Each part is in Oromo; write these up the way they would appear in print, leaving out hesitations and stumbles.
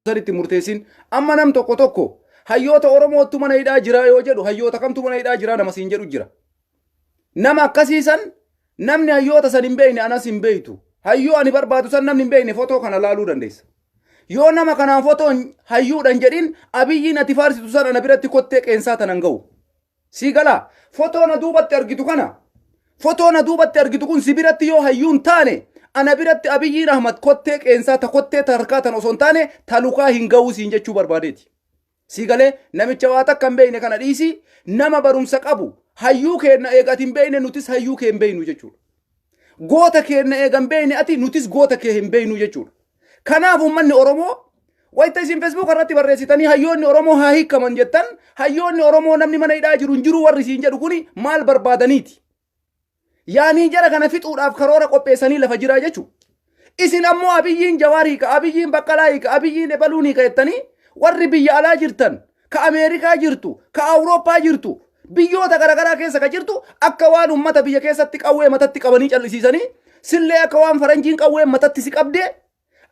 Sanitti murteessin. Amma nam tokko tokko hayyoota Oromootu mana hidhaa jira yoo jedhu, hayyoota kamtu mana hidhaa jira nama siin jedhu jira. Nama akkasii san, namni hayyoota san hin beekne anas hin beektu. Hayyuu ani barbaadu san namni hin beekne fotoo kana laaluu dandeessa. Yoo nama kanaan fotoon hayyuudhan jedhin, Abiyyiin ati faarsitu san ana biratti kottee qeensaa tanan ga'u. Sii galaa? Fotoo na duubatti argitu kana, fotoo na duubatti argitu kun si biratti yoo hayyuun taane, ana biratti Abiyyiin Ahmad kottee qeensaa ta kottee ta harkaa tan osoo hin taane ta lukaa hin ga'uu siin jechuu barbaadeeti. Sii galee? Namicha waa takka hin beekne kana dhiisii, nama barumsa qabu, hayyuu keenna eega ati hin beekne, nutis hayyuu kee hin beeknu jechuudha. Goota keenna eega hin beekne ati, nutis goota kee hin beeknu jechuudha. Kanaaf uummanni Oromoo, wayita isin Facebook irratti barreessitanii hayyoonni Oromoo haa hiikaman jettan, hayyoonni Oromoo namni mana hidhaa jiru hin jiru warri isiin jedhu kuni maal barbaadaniiti? Yaanii jara kana fixuudhaaf karoora qopheessanii lafa jiraa jechuudha. Isin ammoo Abiyyiin Jawaar hiika, Abiyyiin Baqqalaa hiika, Abiyyiin ebaluun hiika jettanii, warri biyya alaa jirtan, ka Ameerikaa jirtu, ka Awurooppaa jirtu, biyyoota garaagaraa keessa ka jirtu, akka waan uummata biyya keessatti qawwee matatti qabanii callisiisanii, sillee akka waan faranjiin qawwee matatti si qabdee,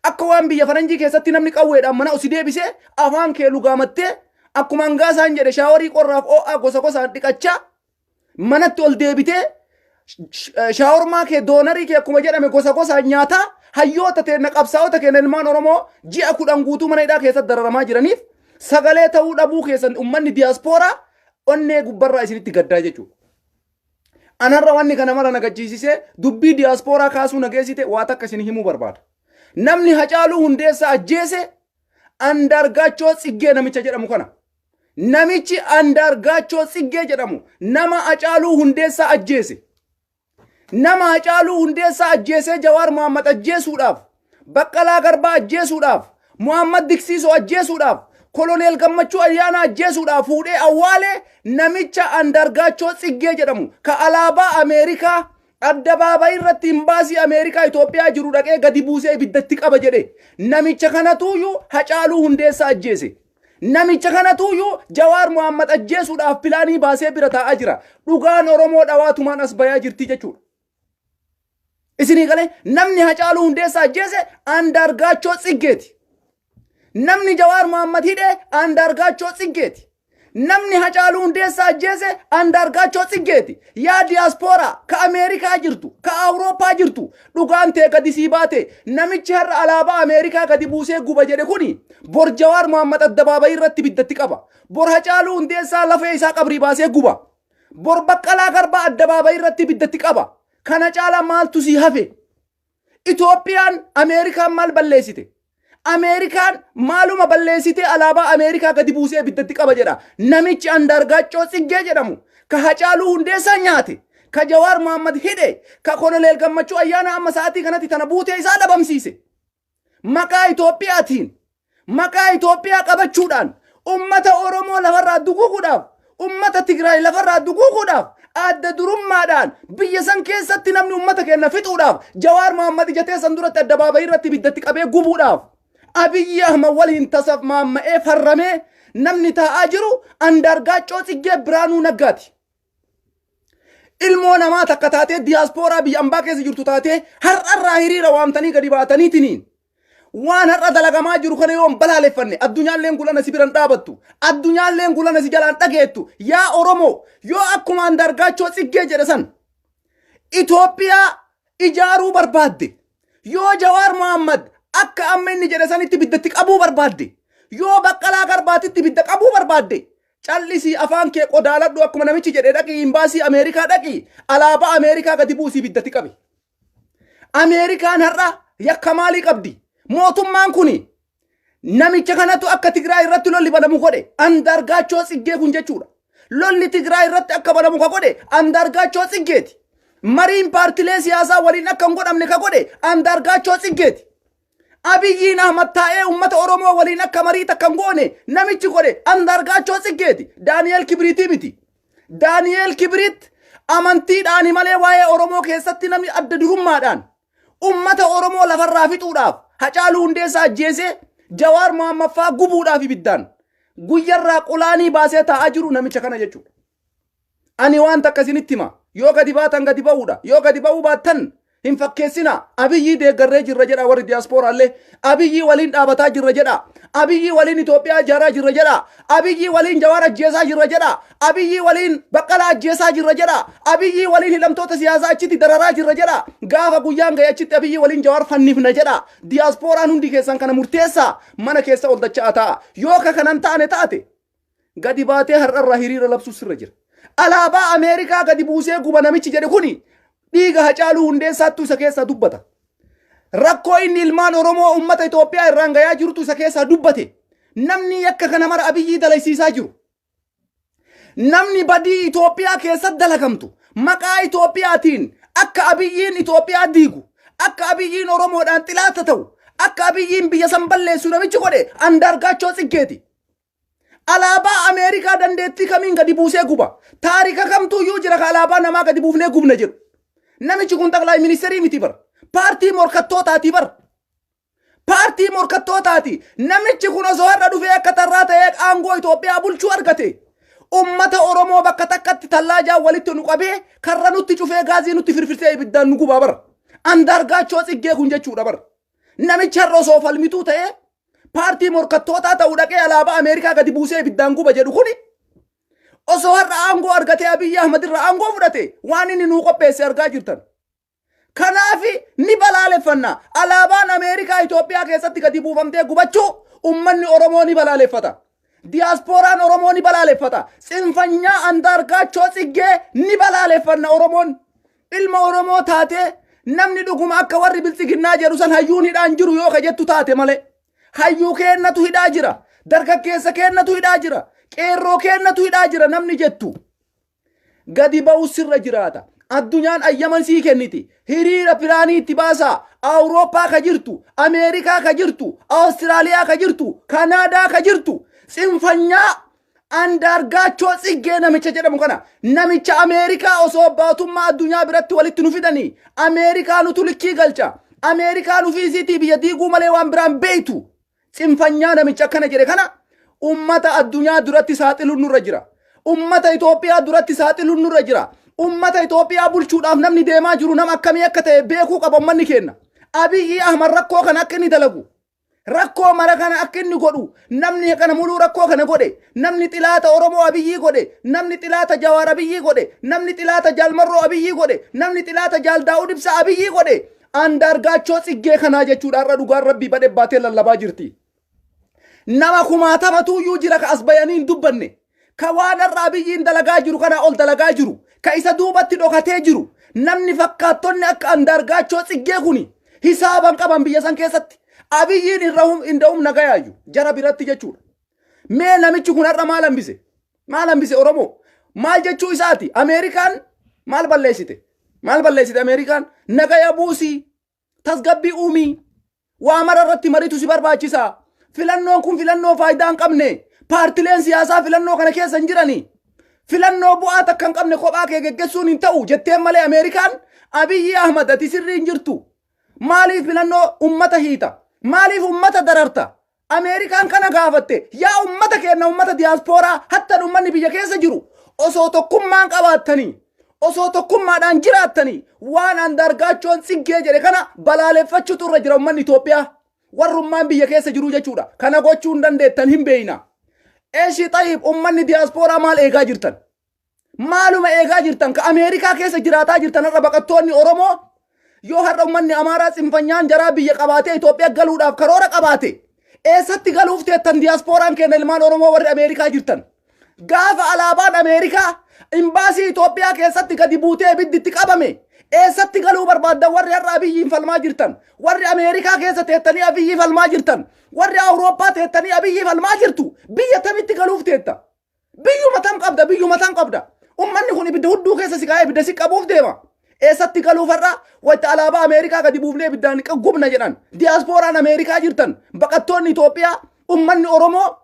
akka waan biyya faranjii keessatti namni qawweedhaan mana si deebisee, afaan kee lugaamattee, akkuma hangaasaan jedhe, shaaworii qorraaf oo'aa gosa gosaan dhiqachaa manatti ol deebitee, shaawormaa kee, doonarii kee akkuma jedhame gosa gosaan nyaataa, hayyoota teenna, qabsaa'ota keenya, ilmaan Oromoo ji'a 10 guutuu mana hidhaa keessatti dararamaa jiraniif sagalee ta'uu dhabuu keessan uummanni diyaaspooraa onnee gubbarraa isinitti gaddaa jechuudha. Anarra wanni kana mara na gachiisisee dubbii diyaaspooraa kaasuu na geessite waa takka isin himuu barbaada. Namni Hacaaluu Hundeessaa ajjeese Andaargaachoo Tsiggee namicha jedhamu kana. Namichi Andaargaachoo Tsiggee jedhamu nama Hacaaluu Hundeessaa ajjeese. Nama Hacaaluu Hundeessaa ajjeesee Jawaar Mohammad ajjeesuudhaaf, Baqqalaa Garbaa ajjeesuudhaaf, Muhammad Diksiisoo ajjeesuudhaaf, Koloneel Gammachuu Ayyaanaa ajjeesuudhaaf fuudhee awwaalee namicha Andaargaachoo Tsiggee jedhamu ka alaabaa Ameerikaa addabaabayii irratti imbaasii Ameerikaa Itoophiyaa jiru dhaqee gadi buusee ibiddatti qaba jedhe. Namicha kanatuuyyuu Hacaaluu Hundeessaa ajjeese. Namicha kanatuuyyuu Jawaar Mohammad ajjeesuudhaaf pilaanii baasee bira taa'aa jira. Dhugaan Oromoo dhawaatumaan as bayaa jirti jechuudha. Isinii galee? Namni Hacaaluu Hundeessaa ajjeese Andaargaachoo Tsiggeeti. Namni Jawaar Mohammad hidhe Andaargaachoo Tsiggeeti. Namni Hacaaluu Hundeessaa ajjeese Andaargaachoo Tsiggeeti. Yaa diyaaspooraa ka Ameerikaa jirtu, ka Awurooppaa jirtu, dhugaan tee gadi sii baate. Namichi har'a alaabaa Ameerikaa gadi buusee guba jedhe kuni bor Jawaar Mohammad addabaabayii irratti ibiddatti qaba. Bor Hacaaluu Hundeessaa lafee isaa qabrii baasee guba. Bor Baqqalaa Garbaa addabaabayii irratti ibiddatti qaba. Kana caalaa maaltu sii hafe? Itoophiyaan, Ameerikaan maal balleessite? Ameerikaan maaluma balleessitee alaabaa Ameerikaa gadi buusee ibiddatti qaba jedha? Namichi Andaargaachoo Tsiggee jedhamu ka Hacaaluu Hundeessaa nyaate, ka Jawaar Mohammad hidhe, ka Koloneel Gammachuu Ayyaanaa amma sa'aatii kanatti tana buutee isaa dhabamsiise. Maqaa Itoophiyaatiin, maqaa Itoophiyaa qabachuudhaan ummata Oromoo lafarraa duguuguudhaaf, ummata Tigraay lafarraa duguuguudhaaf, adda durummaadhaan biyya san keessatti namni ummata keenya fixuudhaaf, Jawaar Mohammad ija teessan duratti addabaabayii irratti ibiddatti qabee gubuudhaaf Abiyyi Ahmad waliin tasaf maamma'ee farramee namni taa'aa jiru Andaargaachoo Tsiggee Biraanuu Naggaati. Ilmoo namaa takka taatee, diyaaspooraa biyya ambaa keessa jirtu taatee, har'arraa hiriira waamtanii gadi baataniitiniin waan har'a dalagamaa jiru kana yoo hin balaaleffanne, addunyaalleen gulana si biran dhaabattu, addunyaalleen gulana si jalaan dhageettu. Yaa Oromoo, yoo akkuma Andaargaachoo Tsiggee jedhe san Itoophiyaa ijaaruu barbaadde, yoo Jawaar Mohammad akka amma inni jedhe sanitti ibiddatti qabuu barbaadde, yoo Baqqalaa Garbaatitti ibidda qabuu barbaadde, callisii afaan kee qodaaladhu. Akkuma namichi jedhe dhaqii imbaasii Ameerikaa dhaqii alaabaa Ameerikaa gadi buusii ibiddatti qabi. Ameerikaan har'a yakka maalii qabdi? Mootummaan kuni namicha kanatu akka Tigraay irratti lolli banamu godhe, Andaargaachoo Tsiggee kun jechuudha. Lolli Tigraay irratti akka banamu ka godhe Andaargaachoo Tsiggeeti. Mariin paartilee siyaasaa waliin akka hin godhamne ka godhe Andaargaachoo Tsiggeeti. Abiyyiin Ahmad taa'ee uummata Oromoo waliin akka marii takka hin goone namichi godhe Andaargaachoo Tsiggeeti. Daani'eel Kibriitii miti. Daani'eel Kibriit amantiidhaani malee waa'ee Oromoo keessatti namni adda durummaadhaan ummata Oromoo lafarraa fixuudhaaf Hacaaluu Hundeessaa ajjeesee, Jawaar Mohammad faa gubuudhaaf ibiddaan guyyarraa qulaanii baasee taa'aa jiru namicha kana jechuudha. Ani waan takka isinitti hima. Yoo gadi baatan gadi ba'uudha. Yoo gadi ba'uu baattan Hin fakkeessinaa. Abiyyii deeggarree jirra jedhaa warri diyaasporaallee. Abiyyii waliin dhaabataa jirra jedhaa. Abiyyii waliin Itoophiyaa ijaaraa jirra jedhaa. Abiyyii waliin Jawaar ajjeesaa jirra jedhaa. Abiyyii waliin Baqqalaa ajjeesaa jirra jedhaa. Abiyyii waliin hidhamtoota siyaasaa achitti dararaa jirra jedhaa. Gaafa guyyaan ga'e achitti Abiyyii waliin Jawaar fannifna jedhaa. Diyaaspooraan hundi keessan kana murteessaa mana keessa ol dacha'aa taa'a. Yoo ka kanan taane taate gadi baatee har'arraa hiriira labsuu sirra jira. Alaabaa Ameerikaa gadi buusee guba namichi jedhe kuni dhiiga Hacaaluu Hundeessaattu isa keessaa dubbata. Rakkoo inni ilmaan Oromoo uummata Itoophiyaa irraan gayaa jirutu isa keessaa dubbate. Namni yakka kana mara Abiyyii dalaysiisaa jiru. Namni badii Itoophiyaa keessatti dalagamtu maqaa Itoophiyaatiin akka Abiyyiin Itoophiyaa diigu, akka Abiyyiin Oromoodhaan xilaata ta'u, akka Abiyyiin biyya san balleessu namichi godhe Andaargaachoo Tsiggeeti. Alaabaa Ameerikaa dandeettii kamiin gadi buusee guba? Taarika kamtuyyuu jira ka alaabaa namaa gadi buufnee gubna jedhu. Namichi kun xaqlaay ministeerii miti bar. Paartii morkattootaati bar. Paartii morkattootaati. Namichi kun osoo har'a dhufee akka tarraa ta'ee aangoo Itoophiyaa bulchuu argate. Ummata Oromoo bakka takkatti tallaajaa walitti nu qabee karra nutti cufee gaazii nutti firfirsee ibiddaan nu gubaa bar. Andaargaachoo Tsiggee kun jechuudha bar. Namichi har'a osoo falmituu ta'ee paartii morkattootaa ta'u dhaqee alaabaa Ameerikaa gadi buusee ibiddaan guba jedhu kuni osoo har'a aangoo argatee Abiyyi Ahmad irraa aangoo fudhate waan inni nuu qopheesse argaa jirtan. Kanaaf ni balaaleffanna. Alaabaan Ameerikaa Itoophiyaa keessatti gadi buufamtee gubachuu ummanni Oromoo ni balaaleffata. Diyaaspooraan Oromoo ni balaaleffata. Tsinfanyaa Andaargaachoo Tsiggee ni balaaleffanna Oromoon. Ilma Oromoo taatee namni dhuguma akka warri biltsiginnaa jedhu san hayyuun hidhaan jiru yoo ka jettu taate malee. Hayyuu keennatu hidhaa jira. Dargaggeessa keennatu hidhaa jira. Qeerroo keennatu hidhaa jira namni jettu. Gadi ba'u sirra jiraata. Addunyaan ayyaman sii kenniti. Hiriira piraanii itti baasaa. Awurooppaa ka jirtu, Ameerikaa ka jirtu, Awustiraaliyaa ka jirtu, Kanaadaa ka jirtu. Tsinfanyaa Andaargaachoo Tsiggee namicha jedhamu kana namicha Ameerikaa osoo abbaatummaa addunyaa biratti walitti nu fidanii Ameerikaa nutu likkii galcha. Ameerikaan ofii isiitii biyya diiguu malee waan biraan beektu. Tsinfanyaa namicha akkana jedhe kana ummata addunyaa duratti saaxiluun nurra jira. Ummata Itoophiyaa duratti saaxiluun nurra jira. Ummata Itoophiyaa bulchuudhaaf namni deemaa jiru nama akkamii akka ta'e beekuu qaba ummanni keenya. Abiyyi Ahmad rakkoo kana akka inni dalagu. Rakkoo mara kana akka inni godhu namni kana muluu rakkoo kana godhe namni xilaata Oromoo Abiyyii godhe namni xilaata Jawaar Abiyyii godhe namni xilaata Jaalmarroo Abiyyii godhe namni xilaata Jaal Daawud Ibsaa Abiyyii godhe Andaargaachoo Tsiggee kanaa jechuudha har'a dhugaan rabbii badhe baatee lallabaa jirti. Nama kumaatamatuyyuu jira ka as bayanii hin dubbanne ka waan har'a Abiyyiin dalagaa jiru kanaa ol dalagaa jiru ka isa duubatti dhokatee jiru namni fakkaattonni akka Andaargaachoo Tsiggee kuni hisaaban qaban biyya san keessatti Abiyyiin irra nagayaayyu jara biratti jechuudha. Mee namichi kun har'a maal hambise? Maal hambise Oromoo? Maal jechuu isaati? Ameerikaan maal balleessite? Maal balleessite Ameerikaan? Nagaya buusii, tasgabbii uumii, waa mara irratti mariitu si barbaachisa. Filannoon kun filannoo faayidaa hin qabne. Paartileen siyaasaa filannoo kana keessa hin jirani. Filannoo bu'aa takka hin qabne kophaa kee geggessuun hin ta'u jetteen malee Ameerikaan Abiyyi Ahmad ati sirrii hin jirtu. Maaliif filannoo ummata hiita? Maaliif ummata dararta? Ameerikaan kana gaafatte yaa ummata keenna ummata diyaaspooraa hattan ummanni biyya keessa jiru osoo tokkummaan qabaattanii osoo tokkummaadhaan jiraattanii waan Andaargaachoon Tsiggee jedhe kana balaaleffachuutu irra jira ummanni Itoophiyaa warrummaan biyya keessa jiru jechuudha. Kana gochuu hin dandeettan hin beeyna. Eshi xayib ummanni diyaaspooraa maal eegaa jirtan? Maaluma eegaa jirtan ka Ameerikaa keessa jiraataa jirtan har'a baqattoonni Oromoo yoo har'a ummanni Amaaraa tsinfanyaan jaraa biyya qabaatee Itoophiyaa galuudhaaf karoora qabaate eessatti galuuf teettan diyaaspooraan keenya ilmaan Oromoo warri Ameerikaa jirtan. Gaafa alaabaan Ameerikaa imbaasii Itoophiyaa keessatti gadi buutee ibiddi itti qabame eessatti galuu barbaaddan warri har'a Abiyyiin falmaa jirtan warri Ameerikaa keessa teettanii Abiyyii falmaa jirtan warri Awurooppaa teettanii Abiyyii falmaa jirtu biyya tamitti galuuf teetta. Biyyuma tam qabda, biyyuma tam qabda. Ummanni kun ibidda hudduu keessa si kaa'ee ibidda si qabuuf deema. Eessatti galuuf har'a wayita alaabaa Ameerikaa gadi buufnee ibiddaan gubna jedhan. Diyaaspooraan Ameerikaa jirtan, baqattoonni Itoophiyaa, ummanni Oromoo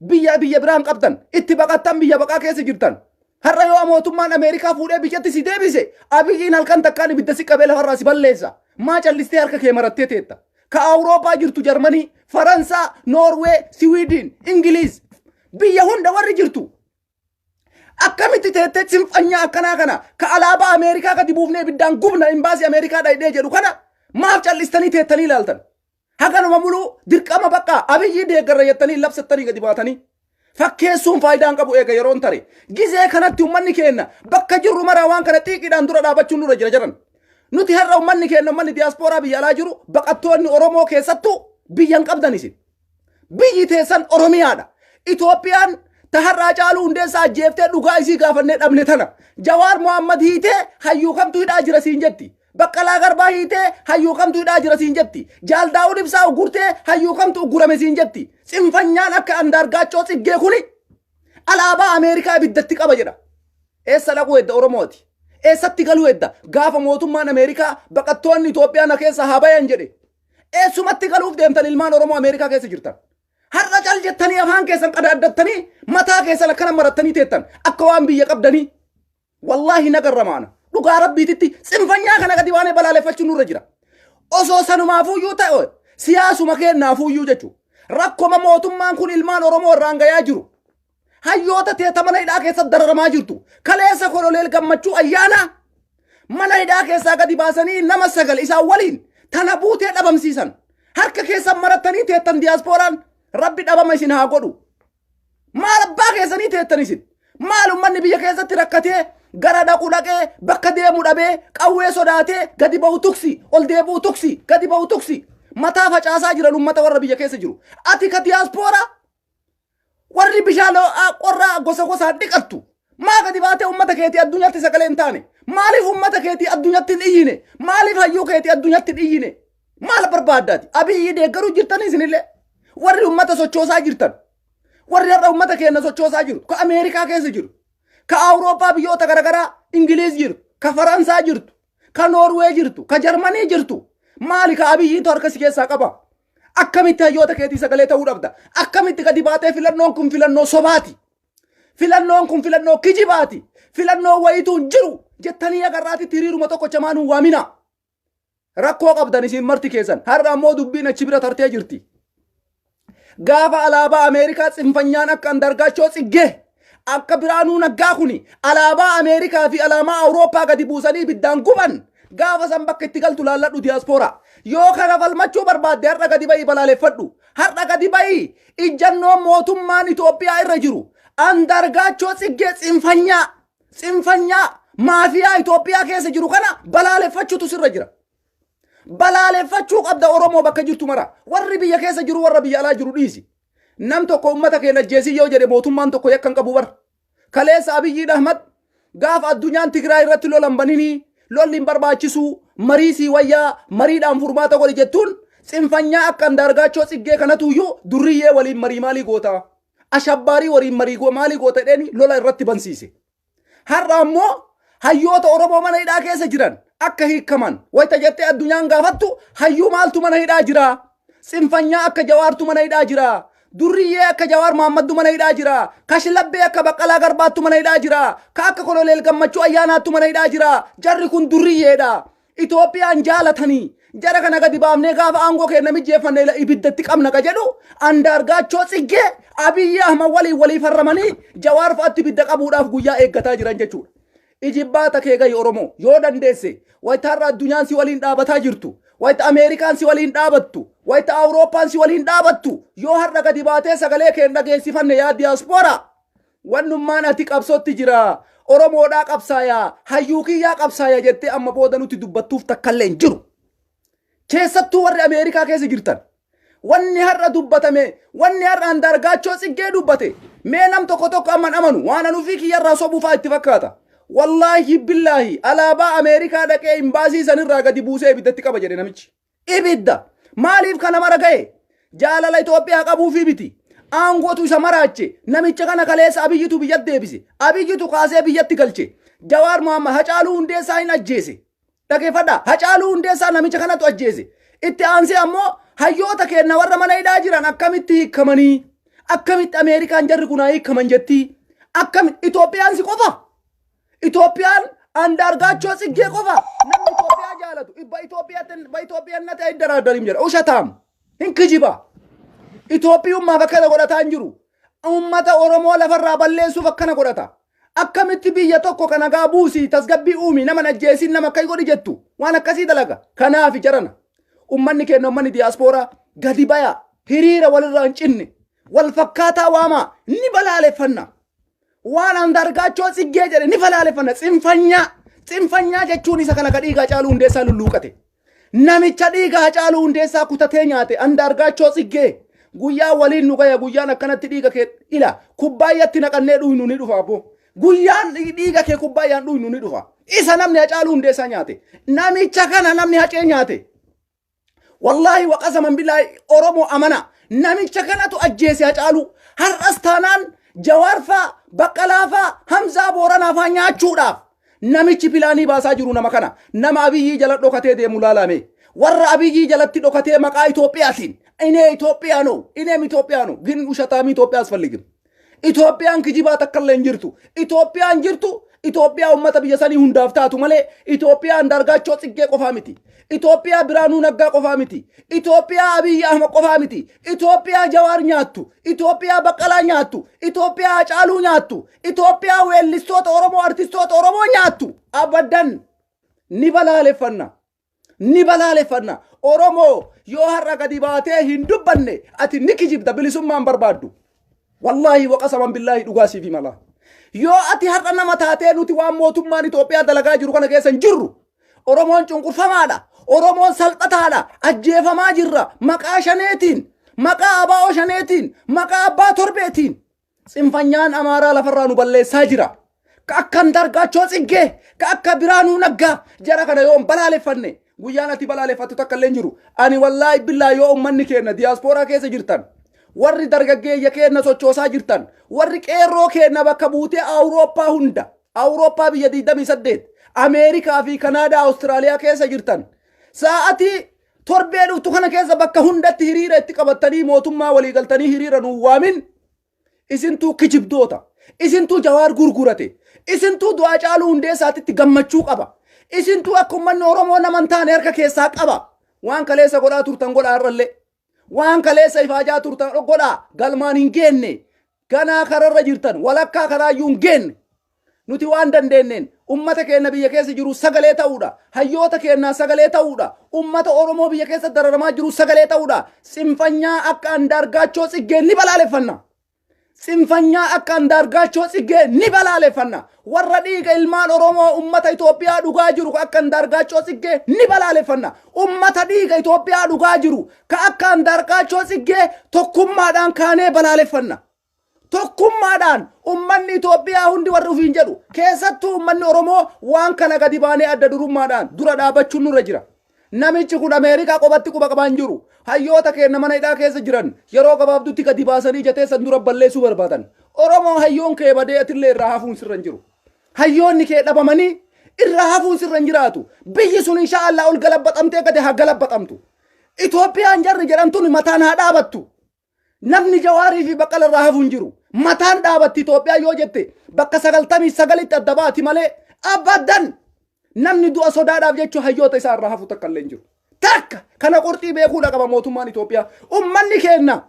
biyya biyya biraan qabdan, itti baqattan biyya baqaa keessa jirtan. Har'a yoo mootummaan Ameerikaa fuudhee biyyatti si deebise, Abiyyiin halkan takkaan ibidda si qabee lafarraa si balleessa. Maa callistee harka kee marattee teetta? Ka Awurooppaa jirtu Jarmanii, Faransaa, Noorwee, Siwiidin, Ingiliiz, biyya hunda warri jirtu. Akkamitti teettee sinfanyaa akkanaa kana ka alaabaa Ameerikaa gadi buufnee ibiddaan gubna imbaasii Ameerikaa dhayidhee jedhu kana maaf callistanii teettanii ilaaltan? Haganuma muluu dirqama bakka Abiyyi deeggarra jettanii labsattanii gadi baatanii. Fakkeessuun faayidaa hin qabu eega yeroon tare. Gizee kanatti uummanni keenya bakka jirru maraa waan kana xiiqiidhaan dura dhaabachuun nurra jira jedhan. Nuti har'a uummanni keenya, uummanni diyaaspooraa biyya alaa jiru, baqattoonni Oromoo keessattuu biyya hin qabdan isin. Biyyi teessan Oromiyaadha. Itoophiyaan ta har'aa Caaluu Hundeessaa ajjeeftee dhugaa isii gaafannee dhabne tana. Jawaar Mohammad hiitee hayyuu kamtu hidhaa jira siin jetti. Baqqalaa Garbaa hiitee hayyuu kamtu hidhaa jira siin jetti. Jaal Daawud Ibsaa uggurtee hayyuu kamtu uggurame siin jetti. Tsinfanyaan akka Andaargaachoo Tsiggee kuni alaabaa Ameerikaa ibiddatti qaba jedha. Eessa dhaquu edda Oromooti? Eessatti galuu edda? Gaafa mootummaan Ameerikaa baqattoonni Itoophiyaa na keessa haa bayan jedhe. Eessumatti galuuf deemtan ilmaan Oromoo Ameerikaa keessa jirtan? Har'a cal jettanii afaan keessan qadaaddattanii mataa keessan akkana marattanii teettan akka waan biyya qabdanii. Wallaahi nagarra maana. Dhugaa rabbiititti tsinfanyaa kana gadi baanee balaaleffachuun nurra jira. Osoo sanumaafuyyuu ta'e siyaasuma kennaafuyyuu jechuudha. Rakkoma mootummaan kun ilmaan Oromoo irraan gayaa jiru. Hayyoota teeta mana hidhaa keessatti dararamaa jirtu. Kaleessa Koloneel Gammachuu Ayyaanaa mana hidhaa keessaa gadi baasanii nama 9 isaan waliin tana buutee dhabamsiisan. Harka keessan marattanii teettan diyaaspooraan, rabbi dhabama isin haa godhu. Maal abbaa keessanii teettan isin? Maal uummanni biyya keessatti rakkatee gara dhaqu dhaqee bakka deemu dhabee qawwee sodaatee gadi ba'u tuksi, ol deebi'u tuksi, gadi ba'u tuksi. Mataa facaasaa jiran uummata warra biyya keessa jiru. Ati ka diyaaspooraa warri bishaan ho'aa qorraa gosa gosaan dhiqattu maa gadi baatee uummata keetii addunyaatti sagalee hin taane? Maaliif uummata keetii addunyaatti hin iyyine? Maaliif hayyuu keetii addunyaatti hin iyyine? Maal barbaaddaati? Abiyyi deeggaruu jirtanii isinillee warri uummata sochoosaa jirtan, warri har'a uummata keenya sochoosaa jiru, ka Ameerikaa keessa jiru, ka Awurooppaa biyyoota garaagaraa Ingiliiz jiru, ka Faransaa jirtu, ka Noorwee jirtu, ka Jarmanii jirtu, maali ka Abiyyiitu harka si keessaa qaba? Akkamitti hayyoota keetii sagalee ta'uu dhabda? Akkamitti gadi baatee filannoon kun filannoo sobaati? Filannoon kun filannoo kijibaati. Filannoo wayituu hin jiru jettanii agarraatitti hiriiruma tokko chamaan hin waamina. Rakkoo qabdan isin marti keessan. Har'a ammoo dubbiin achi bira tartee jirti. Gaafa alaabaa Ameerikaa tsinfanyaan akka Andargaachoo Tsiggee, akka Biraanuu Naggaa kuni alaabaa Ameerikaa fi alaabaa Awurooppaa gadi buusanii ibiddaan guban, gaafa san bakka itti galtu laalladhu diyaaspooraa. Yoo kana falmachuu barbaadde har'a gadi ba'ii balaaleffadhu. Har'a gadi ba'ii ijjannoo mootummaan Itoophiyaa irra jiru Andargaachoo Tsiggee tsinfanyaa maafiyaa Itoophiyaa keessa jiru kana balaaleffachuutu sirra jira. Balaaleffachuu qabda Oromoo bakka jirtu mara. Warri biyya keessa jiru, warra biyya alaa jiru dhiisi. Nam tokko uummata keenya ajjeesii yoo jedhe mootummaan tokko yakka hin qabu bara. Kaleessa Abiyyiin Ahmad gaafa addunyaan Tigraay irratti lolan baninii, lolli hin barbaachisu, marii sii wayyaa, mariidhaan furmaata godhi jettuun, tsinfanyaa akka Andaargaachoo Tsiggee kanatuyyuu durriyyee waliin marii maalii goota? Ashabbaarii waliin marii maalii goota jedheeni lola irratti bansiise. Har'a ammoo hayyoota Oromoo mana hidhaa keessa jiran akka hiikaman wayita jettee addunyaan gaafattu, hayyuu maaltu mana hidhaa jira? Tsinfanyaa akka Jawaartu mana hidhaa jira. Durriyyee akka Jawaar Mahammaddu mana hidhaa jira. Kashlabbee akka Baqqalaa Garbaattu mana hidhaa jira. Ka akka Koloneel Gammachuu Ayyaanaattu mana hidhaa jira. Jarri kun durriyyeedha. Itoophiyaan jaalatanii jara kana gadi baafnee gaafa aangoo keenya mijjeeffanne ibiddatti qabna ka jedhu Andaargaachoo Tsiggee Abiyyi Ahmad waliin walii farramanii Jawaar fa'aatti ibidda qabuudhaaf guyyaa eeggataa jiran jechuudha. Ijibbaata kee gahi Oromoo, yoo dandeesse wayita har'a addunyaan si waliin dhaabataa jirtu, wayita Ameerikaan si waliin dhaabattu, wayita Awurooppaan si waliin dhaabattu, yoo har'a gadi baatee sagalee kee hin dhageessifanne, yaa diyaaspooraa, wannummaan ati qabsootti jira, Oromoodhaa qabsaayaa, hayyuu kiyyaa qabsaaya jettee amma booda nuti dubbattuuf takkallee hin jiru. Keessattuu warri Ameerikaa keessa jirtan, wanni har'a dubbatame, wanni har'a Andaargaachoo Tsiggee dubbate, mee nam tokko tokko amman amanu waan an ofii kiyyarraa sobuufaa itti fakkaata. Wallaahi billaahi alaabaa Ameerikaa dhaqee imbaasii sanirraa gadi buusee ibiddatti qaba jedhe namichi. Ibidda. Maaliif kana mara ga'e? Jaalala Itoophiyaa qabuufii miti. Aangootu isa maraache. Namicha kana kaleessa Abiyyitu biyyatti deebise. Abiyyitu kaasee biyyatti galche. Jawaar Mohammad, Hacaaluu Hundeessaa hin ajjeese. Dhageeffadhaa. Hacaaluu Hundeessaa namicha kanatu ajjeese. Itti aansee ammoo hayyoota keenya warra mana hidhaa jiran akkamitti hiikamanii? Akkamitti Ameerikaan jarri kun haa hiikaman jettii? Akkamitti Itoophiyaan si qofa? Itoophiyaan Andaargaachoo Tsiggee qofa? Namni Itoophiyaa jaalatu በኢትዮጵያነት አይደራደርም jedha. Ushataam hin kijiba. Itoophiyummaaf akkana godhataa hin jiru. Uummata Oromoo lafarraa balleessuuf akkana godhata. Akkamitti biyya tokko kan nagaa buusii tasgabbii uumi nama ajjeesiin nama akka godhi jettu waan akkasii dalaga. Kanaaf jarana ummanni keenya, ummanni diyaaspooraa, gadi baya, hiriira walirraa hin cinne wal fakkaataa waamaa, ni balaaleffanna. Waan Andaargaachoo Tsiggee jedhe ni balaaleffanna. Tsinfanyaa, tsinfanyaa jechuun isa kana ka dhiigaa Caaluu Hundeessaa lulluuqate. Namicha dhiiga Hacaaluu Hundeessaa kutatee nyaate Andaargaachoo Tsiggee, guyyaa waliin nu gaya. Guyyaan akkanatti dhiiga kee ila kubbaayyatti naqannee dhuynu ni dhufa abbo. Guyyaan dhiiga kee kubbaayyaan dhuynu ni dhufa. Isa namni Hacaaluu Hundeessaa nyaate. Namicha kana namni Hacee nyaate. Wallaahi waqasaman billaahi, Oromoo amana. Namicha kanatu ajjeese Hacaaluu. Har'as taanaan Jawaarfaa, Baqqalaafaa, Hamzaa Booranaafaa nyaachuudhaaf namichi pilaanii baasaa jiru nama kana. Nama Abiyyii jala dhokatee deemu laalame. Warra Abiyyii jalatti dhokatee maqaa Itoophiyaatiin. እኔ ኢትዮጵያ ነው፣ እኔም ኢትዮጵያ ነው፣ ግን ውሸታም ኢትዮጵያ አስፈልግም። Itoophiyaan kijibaa takka illee hin jirtu. Itoophiyaan jirtu Itoophiyaa uummata biyya sanii hundaaf taatu malee Itoophiyaa Andaargaachoo Tsiggee qofaa miti. Itoophiyaa Biraanuu Naggaa qofaa miti. Itoophiyaa Abiyyi Ahmad qofaa miti. Itoophiyaa Jawaar nyaattu. Itoophiyaa Baqqalaa nyaattu. Itoophiyaa Hacaaluu nyaattu. Itoophiyaa weellistoota Oromoo, artistoota Oromoo nyaattu. Abaddan ni balaaleffanna. Ni balaaleffanna. Oromoo, yoo har'a gadi baatee hin dubbanne, ati ni kijibda, bilisummaan barbaaddu. Wallaahi waqasaman billaahi, dhugaa siif himala. Yoo ati har'a nama taatee nuti waan mootummaan Itoophiyaa dalagaa jiru kana keessa hin jirru. Oromoon cunqurfamaadha. Oromoon salphataadha. Ajjeefamaa jirra. Maqaa shaneetiin, maqaa abaa'oo shaneetiin, maqaa abbaa torbeetiin. Tsinfanyaan Amaaraa lafarraa nu balleessaa jira. Ka akka Andaargaachoo Tsiggee, ka akka Biraanuu Naggaa, jara kana yoo hin balaaleffanne, guyyaan ati balaaleffattu takka illee hin jiru. Ani wallaahi billaa, yoo uummanni keenya diyaaspooraa keessa jirtan, warri dargaggeeyya keenya sochoosaa jirtan, warri qeerroo keenya bakka buutee Awurooppaa hunda, Awurooppaa biyya 28, Ameerikaa fi Kanaadaa, Awustiraaliyaa keessa jirtan, sa'atii torbee dhuftu kana keessa bakka hundatti hiriira itti qabattanii mootummaa walii galtanii hiriira nuu waamin, isintuu kijibdoota, isintuu Jawaar gurgurate, isintuu du'aa Caaluu Hundeessaatitti gammachuu qaba, isintuu akka uummanni Oromoo nama hin taane harka keessaa qaba. Waan kaleessa godhaa turtan godhaa, irrallee waan kaleessa ifaajaa turtan godhaa. Galmaan hin geenne, ganaa kararra jirtan, walakkaa karaayyuu hin geenne. Nuti waan dandeenneen ummata keenya biyya keessa jiru sagalee ta'uudha. Hayyoota keenyaa sagalee ta'uudha. Ummata Oromoo biyya keessa dararamaa jiru sagalee ta'uudha. Tsinfanyaa akka Andaargaachoo Tsiggee ni balaaleffanna. Tsinfanyaa akka Andaargaachoo Tsiggee ni balaaleffanna. Warra dhiiga ilmaan Oromoo ummata Itoophiyaa dhugaa jiru akka Andaargaachoo Tsiggee ni balaaleffanna. Ummata dhiiga Itoophiyaa dhugaa jiru ka akka Andaargaachoo Tsiggee tokkummaadhaan kaanee balaaleffanna. Tokkummaadhaan ummanni Itoophiyaa hundi, warri ofiin jedhu, keessattuu ummanni Oromoo, waan kana gadi baanee adda durummaadhaan dura dhaabachuun nurra jira. Namichi kun Ameerikaa qofatti quba qabaa hin jiru. Hayyoota keenya mana hidhaa keessa jiran yeroo gabaabdutti gadi baasanii jateessan dura balleessuu barbaadan. Oromoo, hayyoon kee badee atillee irraa hafuun sirra hin jiru. Hayyoonni kee dhabamanii irraa hafuun sirra hin jiraatu. Biyyi sun insha Allah ol galabbaxamtee gadi haa galabbaxamtu. Itoophiyaan jarri jedhamtuun mataan haa dhaabattu. Namni Jawaarii fi Baqqala irraa hafu hin jiru. Mataan dhaabatti Itoophiyaa yoo jette, bakka 99tti adda baati malee, abadan namni du'a sodaadhaaf jechuun hayyoota isaa irraa hafu takka illee hin jiru. Takka kana qurxii beekuudha qaba mootummaan Itoophiyaa. Ummanni keenya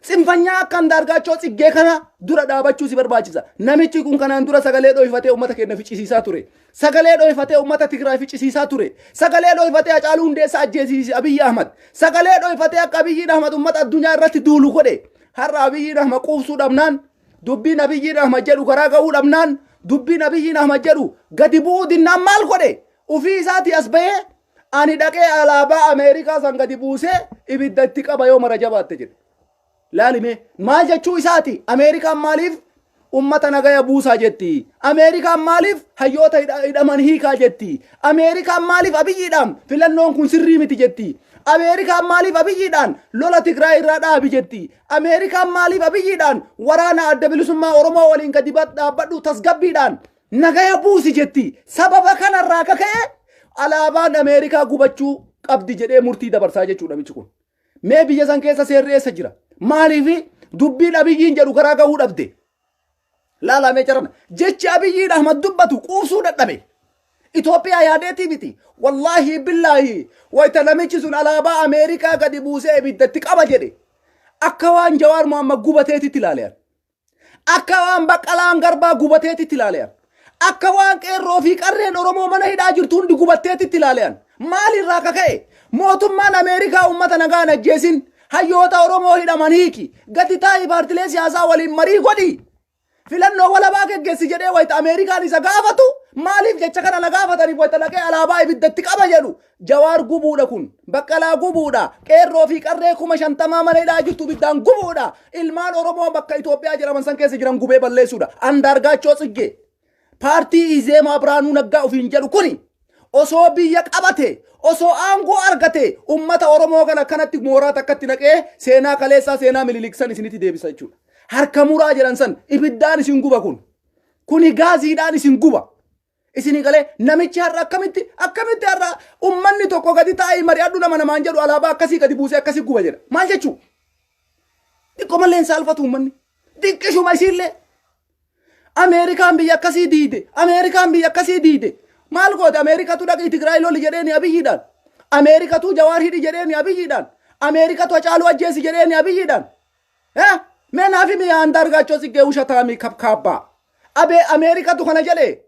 tsinfanyaa akka Andaargaachoo Tsiggee kana dura dhaabachuu si barbaachisa. Namichi kun kanaan dura sagalee dho'ifatee uummata keenya ficcisiisaa ture. Sagalee dho'ifatee uummata Tigraay ficcisiisaa ture. Sagalee dho'ifatee Hacaaluu Hundeessaa ajjeesiise Abiyyi Ahmad. Sagalee dho'ifatee akka Abiyyi Ahmad uummata addunyaa irratti duulu godhe. Har'a Abiyyi Ahmad quubsuu dhabnaan, dubbiin Abiyyi Ahmad jedhu garaa ga'uu dhabnaan, dubbiin Abiyyi Ahmad jedhu gadi bu'uu dinnaan maal godhe? Ufii isaatii as bahee, "Ani dhaqee alaabaa Ameerikaa san gadi buusee ibidda itti qaba yoo mara jabaatte," jedhe. Laalime, maal jechuu isaati? Ameerikaan maaliif ummata nagaya buusaa jetti? Ameerikaan maaliif hayyoota hidhaman hiikaa jetti? Ameerikaan maaliif Abiyyiidhaan filannoon kun sirrii miti jetti? Ameerikaan maaliif Abiyyiidhaan lola Tigraay irraa dhaabi jetti? Ameerikaan maaliif Abiyyiidhaan waraana Adda Bilisummaa Oromoo waliin gadi dhaabbadhu, tasgabbiidhaan nagaya buusi jetti? Sababa kanarraa kaka'e alaabaan Ameerikaa gubachuu qabdi jedhee murtii dabarsaa jechuudha namichi kun. Mee biyya san keessa seerri eessa jira? Maaliif dubbiin Abiyyiin jedhu karaa gahuu dhabde? Laalamee jarana. Jechi Abiyyiin Ahmad dubbatu quubsuu dadhabe. Itoophiyaa yaadeetii miti. Wallaahi billaahi, wayita namichi sun alaabaa Ameerikaa gadi buusee ibiddatti qaba jedhe, akka waan Jawaar Muhammad gubateetitti ilaalean. Akka waan Baqqalaan Garbaa gubateetitti ilaalean. Akka waan qeerroo fi qarreen Oromoo mana hidhaa jirtu hundi gubatteetitti ilaalean. Maalirraa kaka'e? Mootummaan Ameerikaa uummata nagaan ajjeesin, hayyoota Oromoo hidhaman hiiki, gadi taa'ii paartilee siyaasaa waliin marii godhi, filannoo walabaa geggeessi jedhee wayita Ameerikaan isa gaafatu, maaliif jecha kana na gaafataniif wayita dhaqee alaabaa ibiddatti qaba jedhu, Jawaar gubuudha kun, Baqqalaa gubuudha, qeerroo fi qarree 50,000 mana hidhaa jirtu ibiddaan gubuudha, ilmaan Oromoo bakka Itoophiyaa jedhaman san keessa jiran gubee balleessuudha. Andaargaachoo Tsiggee paartii Izeemaa Biraanuu Naggaa ofiin jedhu kuni osoo biyya qabate, osoo aangoo argate, ummata Oromoo kana akkanatti mooraa takkatti naqee seenaa kaleessaa, seenaa Mililik san isinitti deebisa jechuudha. Harka muraa jedhan san ibiddaan isin guba kun. Kuni gaaziidhaan isin guba. Isinii galee? Namichi har'a akkamitti har'a ummanni tokko gadi taa'ee mari'adhu nama namaan jedhu alaabaa akkasii gadi buusee akkasii guba jedha. Maal jechuu? Xiqqoo malee hin saalfatu ummanni. Xiqqishuma isiillee. Ameerikaan biyya akkasii diide. Ameerikaan biyya akkasii diide. Maal goote? Ameerikatu dhaqii Tigraay loli jedheeni Abiyyiidhaan. Ameerikatu Jawaar hidhi jedheeni Abiyyiidhaan. Ameerikatu Hacaaluu ajjeesi jedheeni Abiyyiidhaan. Eh? Mee naaf himi yaa Andaargaachoo Tsiggee ushataamii kabkaabbaa. Abee Ameerikatu kana jedhee.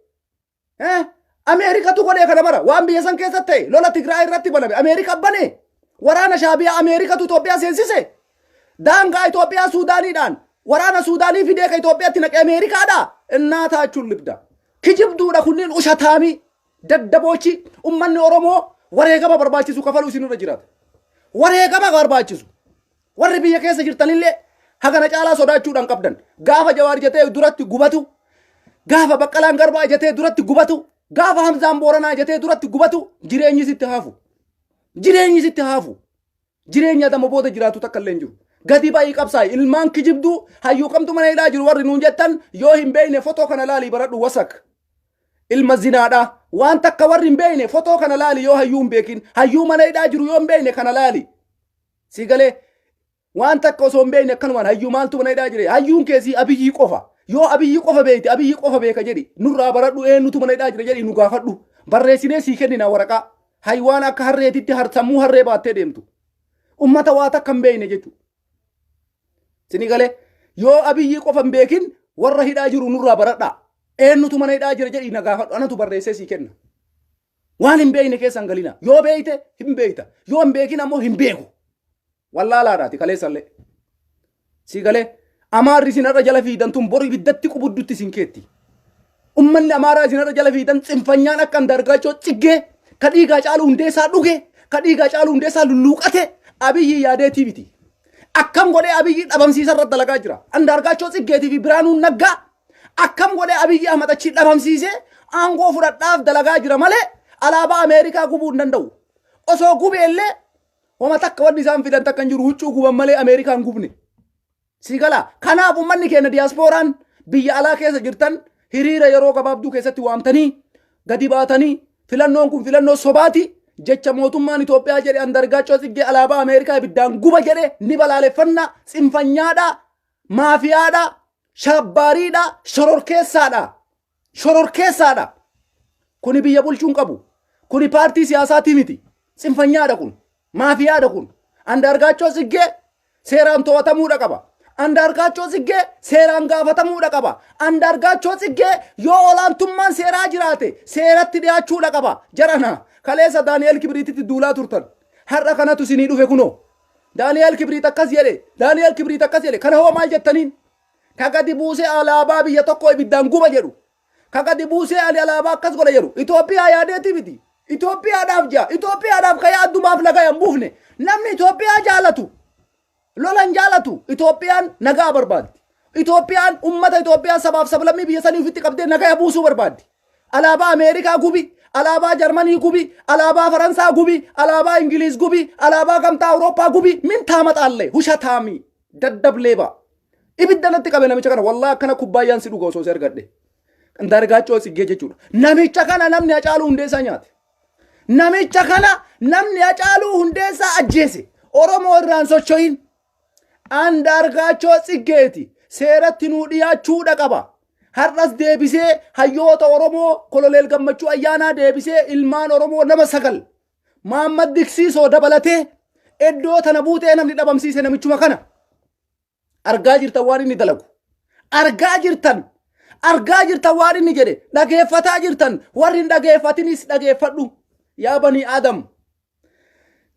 Eh? Ameerikatu godhee kana mara waan biyya san keessatti ta'e, lola Tigraay irratti baname Ameerika bane. Waraana Shaabiyaa Ameerikatu Itoophiyaa seensise. Daangaa Itoophiyaa Suudaaniidhaan waraana Suudaanii fidee ka Itoophiyaatti naqe Ameerikaadha. Innaa taachuun libda. Kijibduudha kunniin, ushataamii daddaboochi. Ummanni Oromoo wareegama barbaachisu kafaluu isinirra jiraata. Wareegama barbaachisu. Warri biyya keessa jirtanillee hagana caalaa sodaachuudhaan qabdan. Gaafa Jawaar jetee duratti gubatu, gaafa Baqqalaan Garbaa jetee duratti gubatu, gaafa Hamzaan Booranaa jetee duratti gubatu, jireenyi sitti haafu. Jireenyi sitti haafu. Jireenya adama booda jiraatu takka illee hin jiru. Gadi ba'ii qabsaa'i. Ilmaan kijibduu, hayyuu kamtu mana hidhaa jiru warri nuun jettan, yoo hin beekne fotoo kana laalii baradhu, wasak. Ilma zinaadha. Waan takka warri hin beekne fotoo kana laali, yoo hayyuu hin beekin. Hayyuu mana hidhaa jiru yoo hin beekne kana laali. Si galee? Waan takka osoo hin beekne akkanumaan hayyuu maaltu mana hidhaa jire? Hayyuun keessii Abiyyii qofa. Yoo Abiyyii qofa beekte, Abiyyii qofa beeka jedhi. Nurraa baradhu, eenyutu mana hidhaa jira jedhi nu gaafadhu. Barreessinee sii kennina waraqaa. Haywaan akka harreetitti sammuu harree baattee deemtu. Ummata waa takka hin beekne jechuudha. Sini galee? Yoo Abiyyii qofa hin beekin warra hidhaa jiru nurraa baradhaa. Eenyutu mana hidhaa jira jedhi na gaafadhu, anatu barreessee sii kenna. Waan hin beekne keessa hin galina. Yoo beekte hin beekta. Yoo hin beekin ammoo hin beeku. Wallaalaadhaati kaleessallee. Si galee? Amaarri isin har'a jala fiidan tun boru ibiddatti qubuddutti isin keetti. Ummanni Amaaraa isin har'a jala fiidan tsinfanyaan akka Andaargaachoo Tsiggee ka dhiigaa Caaluu Hundeessaa dhuge, ka dhiigaa Caaluu Hundeessaa lulluuqate, Abiyyi yaadeetii miti. Akkam godhee Abiyyi dhabamsiisa irratti dalagaa jira. Andaargaachoo Tsiggeetii fi Biraanuu Naggaa akkam godhee Abiyyi Ahmad achii dhabamsiisee aangoo fudhadhaaf dalagaa jira malee alaabaa Ameerikaa gubuu hin danda'u. Osoo gubeellee homa takka wanni isaan fidan takka hin jiru, huccuu guban malee Ameerikaan gubne. Si galaa? Kanaaf uummanni keenya diyaaspooraan biyya alaa keessa jirtan hiriira yeroo gabaabduu keessatti waamtanii gadi baatanii, filannoon kun filannoo sobaati, jecha mootummaan Itoophiyaa jedhe, Andargaachoo Tsiggee alaabaa Ameerikaa ibiddaan guba jedhe ni balaaleffanna, tsinfanyaadha, maafiyaadha, shaabbaariidha, shororkeessaadha. Shororkeessaadha. Kuni biyya bulchuu hin qabu. Kuni paartii siyaasaatii miti. Tsinfanyaadha kun. Maafiyaadha kun. Andaargaachoo Tsiggee seeraan to'atamuudha qaba. Andaargaachoo Tsiggee seeraan gaafatamuudha qaba. Andaargaachoo Tsiggee yoo olaantummaan seeraa jiraate seeratti dhiyaachuudha qaba. Jarana kaleessa Daani'eel Kibriititti duulaa turtan. Har'a kanatu isinii dhufe kunoo. Daani'eel Kibriit akkas jedhe. Daani'eel Kibriit akkas jedhe. Kana hoo maal jettaniin? Ka gadi buusee alaabaa biyya tokko ibiddaan guba jedhu. Ka gadi buusee ani alaabaa akkas godha jedhu. Itoophiyaa yaadeeti miti. Itoophiyaadhaaf jaa. Itoophiyaadhaaf ka yaaddumaaf nagaa hin buufne. Namni Itoophiyaa jaalatu lola hin jaalatu. Itoophiyaan nagaa barbaaddi. Itoophiyaan ummata Itoophiyaa sabaaf sablammii biyya sanii ofitti qabdee nagaa buusuu barbaaddi. Alaabaa Ameerikaa gubi, alaabaa Jarmanii gubi, alaabaa Faransaa gubi, alaabaa Ingiliiz gubi, alaabaa Gamtaa Awurooppaa gubi, min taamaxaallee hushataamii daddablee ba'a. Ibidda natti qabe namicha kana, wallahi akkana kubbaayyaan si dhuga osoo si argadhe. Andaargaachoo Tsiggee jechuudha. Namicha kana namni Hacaaluu Hundeessaa nyaate. Namicha kana namni Hacaaluu Hundeessaa ajjeese. Oromoo irraan socho'in. Andaargaachoo Tsiggeeti. Seeratti nuu dhiyaachuudha qaba. Har'as deebisee hayyoota Oromoo, Koloneel Gammachuu Ayyaanaa deebisee ilmaan Oromoo nama 9 Maammad Diksiisoo dabalatee iddoo tana buutee namni dhabamsiise namichuma kana. Argaa jirtan waan inni dalagu. Argaa jirtan. Argaa jirtan waan inni jedhe dhageeffataa jirtan warri hin dhageeffatinis dhageeffadhu. Yaa banii Aadam.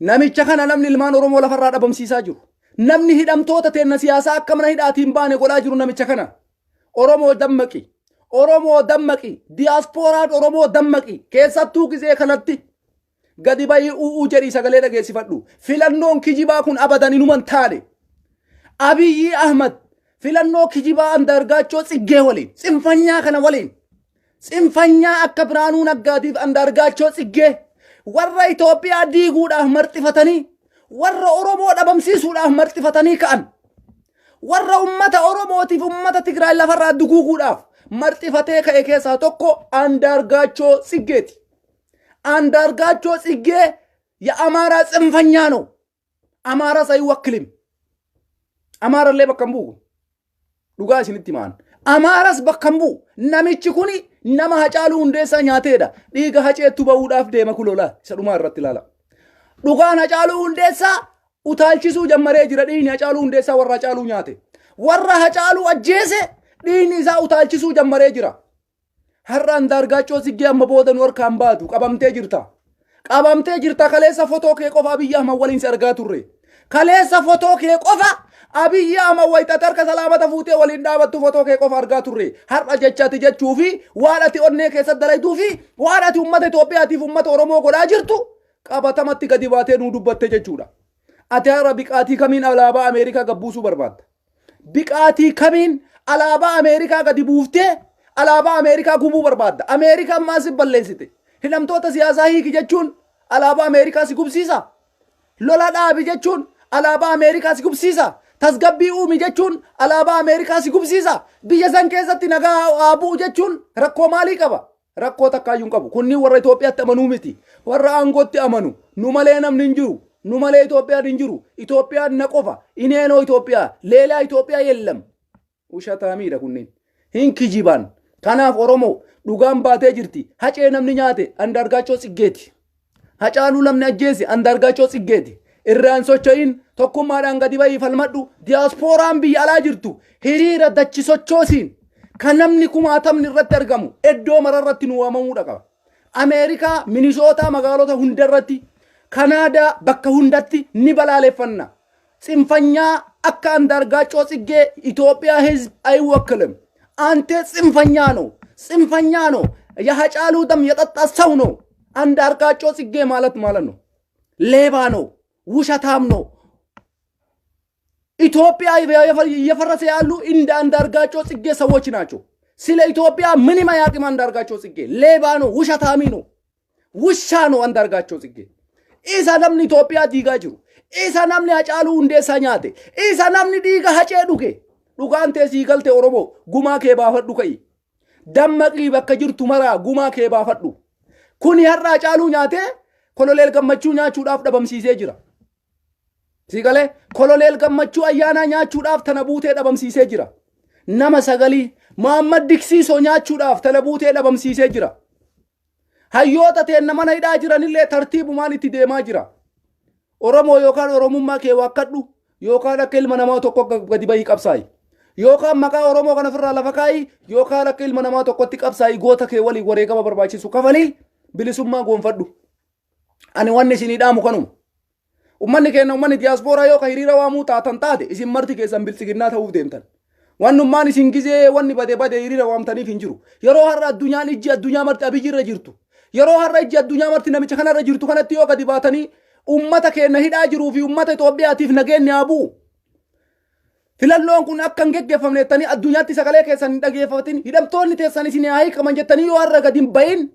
Namicha kana namni ilmaan Oromoo lafarraa dhabamsiisaa jiru. Namni hidhamtoota teenna siyaasaa akka mana hidhaatiin baane godhaa jiru namicha kana. Oromoo dammaqi. Oromoo dammaqi. Diyaaspooraan Oromoo dammaqi. Keessattuu gizee kanatti gadi bahii u'uu jedhii sagalee dhageessifadhu. Filannoon kijibaa kun abadan inuman taane. Abiyyi Ahmad filannoo kijibaa Andaargaachoo Tsiggee waliin tsinfanyaa kana waliin tsinfanyaa akka Biraanuu Naggaatiif Andaargaachoo Tsiggee warra Itoophiyaa diiguudhaaf marxifatanii warra Oromoo dhabamsiisuudhaaf marxifatanii ka'an warra ummata Oromootiif ummata Tigraay lafarraa duguuguudhaaf marxifatee ka'e keessaa tokko Andaargaachoo Tsiggeeti. Andaargaachoo Tsiggee የአማራ ጽንፈኛ ነው። አማራስ አይወክልም። Amaarallee bakka hin bu'u. Dhugaa isinitti himaan. Amaaras bakka hin bu'u. Namichi kuni nama Hacaaluu Hundeessaa nyaateedha. Dhiiga Haceettu ba'uudhaaf deema kulolaa. Isa dhumaa irratti ilaala. Dhugaan Hacaaluu Hundeessaa utaalchisuu jammaree jira. Dhiigni Hacaaluu Hundeessaa warra Hacaaluu nyaate. Warra Hacaaluu ajjeese dhiigni isaa utaalchisuu jammaree jira. Har'a Andaargaachoo Tsiggee amma booda nu harkaan baatu qabamtee jirta. Qabamtee jirta kaleessa fotoo kee qofa Abiyyi Ahmad waliin si argaa turre. Kaleessa fotoo kee qofa Abiyyi Ahmad wayitatti harka salaamata fuutee waliin dhaabattu fotoo kee qofa argaa turre. Har'a jecha ati jechuu fi waan ati onnee keessatti dalayduu fi waan ati uummata Itoophiyaatiif uummata Oromoo godhaa jirtu qabatamatti gadi baatee nuu dubbatte jechuudha. Ati har'a biqaatii kamiin alaabaa Ameerikaa gabbuusuu barbaadda? Biqaatii kamiin alaabaa Ameerikaa gadi buuftee alaabaa Ameerikaa gubuu barbaadda? Ameerikaan maal si balleessite? Hidhamtoota siyaasaa hiiki jechuun alaabaa Ameerikaa si gubsiisa? Lola dhaabi jechuun alaabaa Ameerikaa si gubsiisa? Tasgabbii uumi jechuun alaabaa Ameerikaa si gubsiisa? Biyya san keessatti nagaa haa bu'u jechuun rakkoo maalii qaba? Rakkoo takkaayyuu hin qabu. Kunniin warra Itoophiyaatti amanuu miti. Warra aangootti amanu. Nu malee namni hin jiru. Nu malee Itoophiyaan hin jiru. Itoophiyaan na qofa. Ineenoo Itoophiyaa. Leelaa Itoophiyaa yellam. Ushataamiidha kunniin. Hin kijiban. Kanaaf Oromoo dhugaan baatee jirti. Hacee namni nyaate Andaargaachoo Tsiggeeti. Hacaaluu namni ajjeese Andaargaachoo Tsiggeeti. Irraan socho'in tokkummaadhaan gadi bahii falmadhu. Diyaaspooraan biyya alaa jirtu hiriira dachi sochoosiin kan namni kumaatamni irratti argamu iddoo mara irratti nu waamamuudha qaba. Ameerikaa, Minisootaa magaalota hunda irratti, Kanaadaa bakka hundatti ni balaaleffanna. ጽንፈኛ akka Andaargaachoo Tsiggee ኢትዮጵያ ህዝብ አይወክልም። አንተ ጽንፈኛ ነው፣ ጽንፈኛ ነው። የሀጫሉ ደም የጠጣ ሰው ነው። አንዳርጋቸው ጽጌ ማለት ማለት ነው። ሌባ ነው፣ ውሸታም ነው። ኢትዮጵያ እየፈረሰ ያሉ እንደ አንዳርጋቸው ጽጌ ሰዎች ናቸው። ስለ ኢትዮጵያ ምንም አያውቅም። አንዳርጋቸው ጽጌ ሌባ ነው፣ ውሸታሚ ነው፣ ውሻ ነው አንዳርጋቸው ጽጌ። Isa namni Itoophiyaa diigaa jiru. Isa namni Hacaaluu Hundeessaa nyaate. Isa namni dhiiga Hacee dhuge. Dhugaan tee sii galte Oromoo gumaa kee baafadhu ka'i. Dammaqii bakka jirtu maraa gumaa kee baafadhu. Kuni har'a Hacaaluu nyaatee Koloneel Gammachuu nyaachuudhaaf dhabamsiisee jira. Sii galee Koloneel Gammachuu Ayyaanaa nyaachuudhaaf tana buutee dhabamsiisee jira. Nama sagalii Muhammad Diksiisoo nyaachuudhaaf tana buutee dhabamsiisee jira. Hayyoota teenna mana hidhaa jiranillee tartiibumaan itti deemaa jira. Oromoo yookaan Oromummaa kee waakkadhu yookaan akka ilma namaa tokko gadi bahii qabsaa'i. Yookaan maqaa Oromoo kana ofirraa lafa kaa'i yookaan akka ilma namaa tokkotti qabsaa'i goota kee waliin wareegama barbaachisu kafalii bilisummaa goonfadhu. Ani wanni isinii dhaamu kanuma. Ummanni keenya ummanni diyaaspooraa yoo ka hiriira waamuu taatan taate isin marti keessan biltsiginnaa ta'uuf deemtan. Wannummaan isin gizee wanni bade bade hiriira waamtaniif hin jiru. Yeroo har'a addunyaan ijji addunyaa marti Abiyyi irra jirtu. Yeroo har'a ijji addunyaa marti namicha kanarra jirtu kanatti yoo gadi baatanii ummata keenya hidhaa jiruu fi ummata Itoophiyaatiif nageenyi haa bu'u. Filannoon kun akka hin geggeeffamne jettanii addunyaatti sagalee keessan hin dhageeffatin hidhamtoonni teessan isin haa hiikaman jettanii yoo har'a gadi hin bahin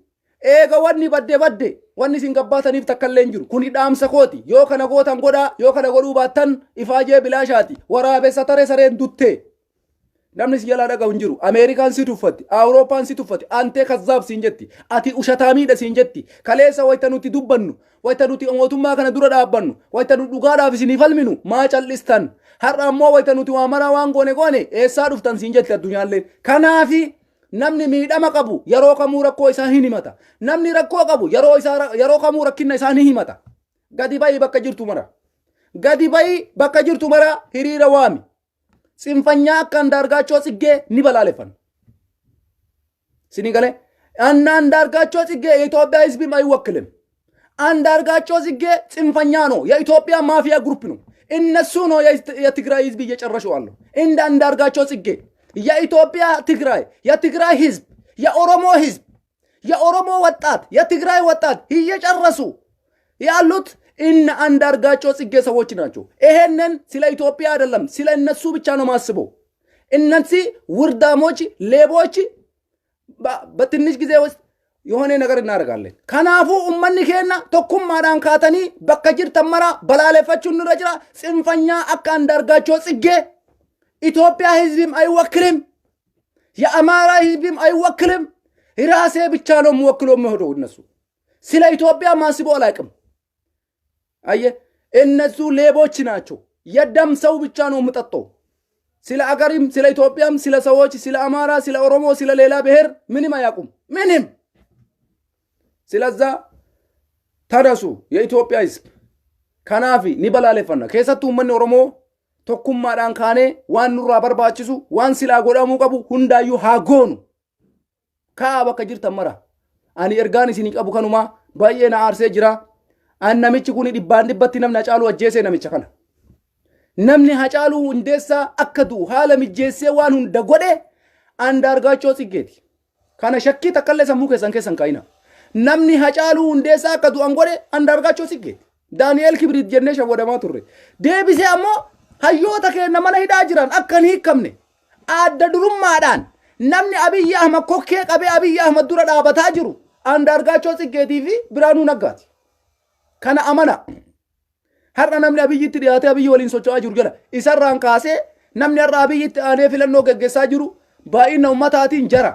eega wanni badde badde wanni isin gabbaataniif takka illee hin jiru. Kuni dhaamsa kooti. Yoo kana gootan godhaa yoo kana godhuu baattan ifaajee bilaashaati. Waraabessa tare sareen duttee. Namni si jalaa dhaga'u hin jiru. Ameerikaan si tuffatti. Awurooppaan si tuffatti. Antee kazzaab siin jetti. Ati ushataamiidha siin jetti. Kaleessa wayita nuti dubbannu, wayita nuti mootummaa kana dura dhaabbannu, wayita nu dhugaadhaaf isinii falminu maa cal'istan. Har'a ammoo wayita nuti waa maraa waan goone goone eessaa dhuftan siin jetti addunyaalleen. Kanaafi namni miidhama qabu yeroo kamuu rakkoo isaa hin himata. Namni rakkoo qabu yeroo isaa yeroo kamuu rakkinna isaa ni himata. Gadi ba'i bakka jirtu mara. Gadi ba'i bakka jirtu mara hiriira waami. Tsinfanyaa akka Andaargaachoo Tsiggee ni balaaleffanna. Isinii galee እነ አንዳርጋቸው ጽጌ የኢትዮጵያ ህዝብም አይወክልም። አንዳርጋቸው ጽጌ ጽንፈኛ ነው። የኢትዮጵያ ማፊያ group ነው። እነሱ ነው የትግራይ ህዝብ እየጨረሱ አሉ። እንደ አንዳርጋቸው ጽጌ የኢትዮጵያ ትግራይ፣ የትግራይ ህዝብ፣ የኦሮሞ ህዝብ፣ የኦሮሞ ወጣት፣ የትግራይ ወጣት እየጨረሱ ያሉት እነ አንዳርጋቸው ጽጌ ሰዎች ናቸው። ይሄንን ስለ ኢትዮጵያ አይደለም፣ ስለ እነሱ ብቻ ነው ማስበው። እነዚህ ውርዳሞች፣ ሌቦች በትንሽ ጊዜ ውስጥ የሆነ ነገር እናደርጋለን። Kanaafuu ummanni keenya tokkummaadhaan kaatanii bakka jirtan mara balaaleffachuun nurra jira. ጽንፈኛ akka አንዳርጋቸው ጽጌ ኢትዮጵያ ህዝብም አይወክልም፣ የአማራ ህዝብም አይወክልም። ራሴ ብቻ ነው የምወክለው የሚሄደው። እነሱ ስለ ኢትዮጵያ ማስቦ አላውቅም። አየ እነሱ ሌቦች ናቸው። የደም ሰው ብቻ ነው የምጠጣው። ስለ አገሪም፣ ስለ ኢትዮጵያም፣ ስለ ሰዎች፣ ስለ አማራ፣ ስለ ኦሮሞ፣ ስለ ሌላ ብሔር ምንም አያውቁም። ምንም። ስለዛ ተነሱ የኢትዮጵያ ህዝብ kanaafi ni balaaleffanna. Keessattuu uummanni Oromoo tokkummaadhaan kaanee waan nurraa barbaachisu, waan silaa godhamuu qabu hundaayyuu haa goonu. Kaa bakka jirtan mara. Ani ergaan isinii qabu kanumaa. Baay'ee na aarsee jira. An namichi kun dhibbaan dhibbatti namni Hacaaluu ajjeesee namicha kana. Namni Hacaaluu Hundeessaa akka du'u haala mijjeessee waan hunda godhe Andaargaachoo Tsiggeeti. Kana shakkii takkallee sammuu keessan keessan kaa'ina. Namni Hacaaluu Hundeessaa akka du'an godhe Andaargaachoo Tsiggeeti. Daani'eel Kibriit jennee shawwadamaa turre. Deebisee ammoo hayyoota keenya mana hidhaa jiran akka hin hiikamne adda durummaadhaan namni Abiyyi Ahmad kokkee qabee Abiyyi Ahmad dura dhaabataa jiru Andaargaachoo Tsiggeetii fi Biraanuu Naggaati. Kana amana. Har'a namni Abiyyitti dhiyaatee Abiyyi waliin socho'aa jiru jala. Isarraan kaasee namni har'a Abiyyitti aanee filannoo geggeessaa jiru baay'ina ummataatiin jara.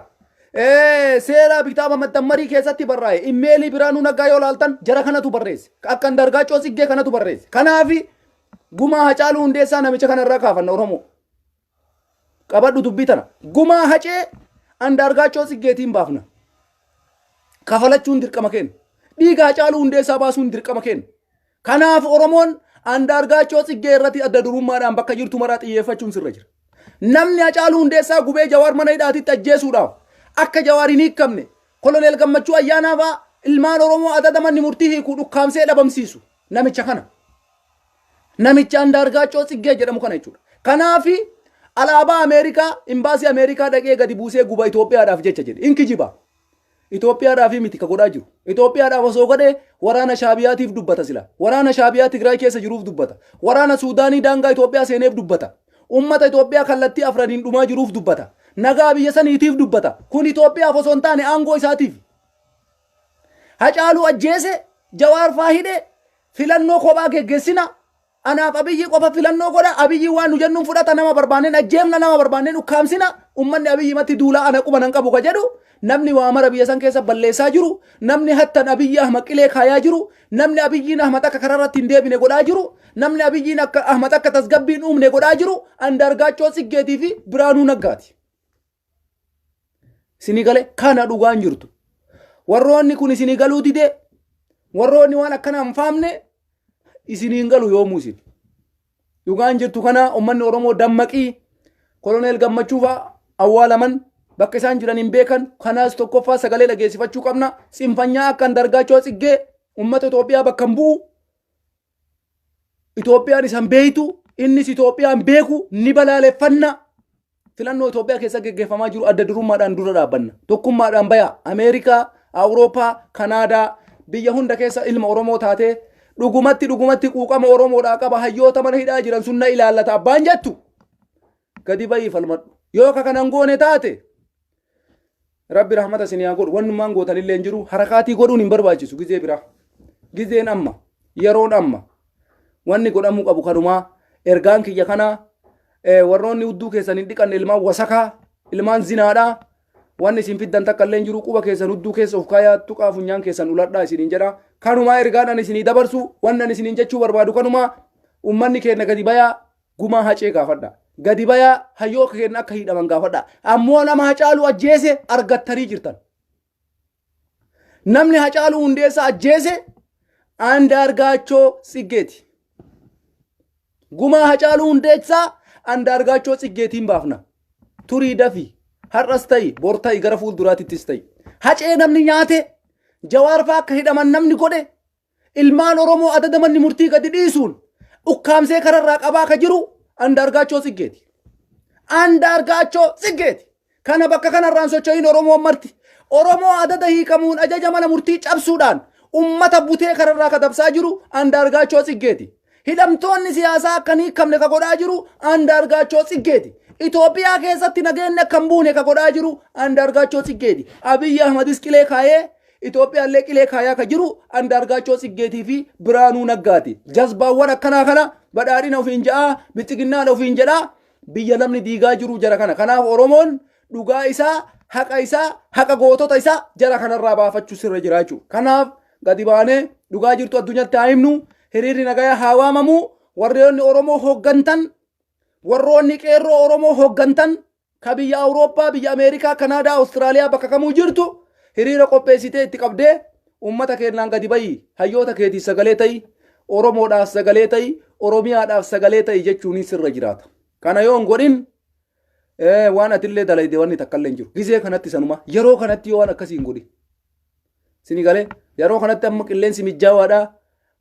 Seera kitaaba maxxammarii keessatti barraa'e. Immeelii Biraanuu Naggaa yoo laaltan jara kanatu barreesse. Akka Andaargaachoo Tsiggee kanatu barreesse. Kanaafi gumaa Hacaaluu Hundeessaa namicha kanarraa kaafanna Oromoo. Qabadhu dubbii tana. Gumaa Hacee Andaargaachoo Tsiggeetiin baafna. Kafalachuun dirqama keenya. Dhiiga Hacaaluu Hundeessaa baasuun dirqama keenya. Kanaaf Oromoon Andaargaachoo Tsiggee irratti adda durummaadhaan bakka jirtu maraa xiyyeeffachuun sirra jira. Namni Hacaaluu Hundeessaa gubee Jawaar mana hidhaatitti ajjeesuudhaaf akka Jawaar hin hiikamne, Koloneel Gammachuu Ayyaanaa fa'aa ilmaan Oromoo adada manni murtii hiikuu dhukkaamsee dhabamsiisu namicha kana. Namicha Andaargaachoo Tsiggee jedhamu kana jechuudha. Kanaafi alaabaa Ameerikaa imbaasii Ameerikaa dhaqee gadi buusee guba Itoophiyaadhaaf jecha jedhe. In kijiba. Itoophiyaadhaaf miti ka godhaa jiru. Itoophiyaadhaaf osoo godhee waraana Shaabiyaatiif dubbata sila. Waraana Shaabiyaa Tigraay keessa jiruuf dubbata. Waraana Suudaanii daangaa Itoophiyaa seeneef dubbata. Ummata Itoophiyaa kallattii afraniin dhumaa jiruuf dubbata. Nagaa biyya saniitiif dubbata. Kun Itoophiyaaf osoo hin taane aangoo isaatiif. Hacaaluu ajjeese, Jawaar faa hidhe, filannoo kophaa geggeessina. Anaaf Abiyyi qofa filannoo godha. Abiyyi waan nu jennuun fudhata, nama barbaanneen ajjeefna, nama barbaanneen ukkaamsina. Ummanni Abiyyi matti duulaa, ana quba nan qabu ka jedhu, namni waa mara biyya san keessa balleessaa jiru, namni hattan Abiyyi Ahmad qilee kaayaa jiru, namni Abiyyiin Ahmad akka karaarratti hin deebine godhaa jiru, namni Abiyyiin akka Ahmad akka tasgabbiin uumne godhaa jiru Andaargaachoo Tsiggeetii fi Biraanuu Naggaati. Isinii galee kana dhugaan jirtu. Warroonni kun isinii galuu didee, warroonni waan akkana hin faamne isiniin galu yoomuu isin. Dhugaan jirtu kana. Uummanni Oromoo dammaqii. Koloneel Gammachuu fa'aa awwaalaman, bakka isaan jiran hin beekan. Kanaas tokkoffaa sagalee dhageessifachuu qabna. Tsinfanyaa akka Andargaachoo Tsiggee uummata Itoophiyaa bakka hin bu'u. Itoophiyaan isan beeytu, innis Itoophiyaan beeku ni balaaleffanna. Filannoo Itoophiyaa keessa geggeeffamaa jiru adda durummaadhaan dura dhaabbanna. Tokkummaadhaan baya. Ameerikaa, Awurooppaa, Kanaadaa, biyya hunda keessa ilma Oromoo taatee dhugumatti dhugumatti quuqama Oromoodhaa qaba, hayyoota mana hidhaa jiran sun na ilaallata abbaan jettu gadi bayii falmadhu. Yoo ka kanan goone taate, Rabbi rahmata isin haa godhu. Wannummaan gootanillee hin jiru. Harakaatii godhuun hin barbaachisu gizee biraa. Gizeen amma, yeroon amma, wanni godhamuu qabu kanumaa. Ergaan kiyya kanaa. Warroonni hudduu keessan hin dhiqanne, ilmaan wasakaa, ilmaan zinaadhaa, wanni isin fiddan takka illee hin jiru. Quba keessan hudduu keessa of kaayaa, tuqaa funyaan keessan uladhaa isiniin jedha. Kanumaa ergaan ani isinii dabarsu, wanni ani isiniin jechuu barbaadu kanumaa. Ummanni keenya gadi bayaa, gumaa Hacee gaafadha. Gadi bayaa, hayyoo keenya akka hidhaman gaafadha. Ammoo nama Hacaaluu ajjeese argattanii jirtan. Namni Hacaaluu Hundeessaa ajjeese Andaargaachoo Tsiggeeti. Gumaa Hacaaluu Hundeessaa Andaargaachoo Tsiggeetiin baafna. Turii dafii. Har'as ta'i, bor ta'i, gara fuulduraatittis ta'i. Hacee namni nyaate, Jawaar fa'aa akka hidhaman namni godhe, ilmaan Oromoo adada manni murtii gadi dhiisuun ukkaamsee kararraa qabaa ka jiru Andaargaachoo Tsiggeeti. Andaargaachoo Tsiggeeti. Kana bakka kanarraan socho'iin Oromoon marti. Oromoo adada hiikamuun ajaja mana murtii cabsuudhaan ummata butee kararraa ka dabsaa jiru Andaargaachoo Tsiggeeti. Hidhamtoonni siyaasaa akka hin hiikamne ka godhaa jiru Andaargaachoo Tsiggeeti. Itoophiyaa keessatti nageenyi akka hin buune ka godhaa jiru Andaargaachoo Tsiggeeti. Abiyyi Ahmadis qilee kaayee Itoophiyaallee qilee kaayaa ka jiru Andaargaachoo Tsiggeetii fi Biraanuu Naggaati. Jazbaawwan akkanaa kana badhaadhina ofiin ja'aa, bilxiginnaadha ofiin jedhaa biyya namni diigaa jiru jara kana. Kanaaf Oromoon dhugaa isaa, haqa isaa, haqa gootota isaa jara kanarraa baafachuu sirra jira jechuudha. Kanaaf gadi baanee dhugaa jirtu addunyaatti haa himnu, hiriirri nagayaa haa waamamu, warroonni Oromoo hooggantan, warroonni qeerroo Oromoo hooggantan ka biyya Awurooppaa, biyya Ameerikaa, Kanaadaa, Awustiraaliyaa bakka kamuu jirtu hiriira qopheessitee itti qabdee uummata keenyaan gadi bayi, hayyoota keetiif sagalee ta'i, Oromoodhaaf sagalee ta'i, Oromiyaadhaaf sagalee ta'i jechuun sirra jiraata. Kana yoo hin godhin waan atillee dalayde wanni takka illee hin jiru. Gizee kanatti sanuma yeroo kanatti yoo waan akkasii hin godhin. Sini galee yeroo kanatti amma qilleensi mijjaawaadha.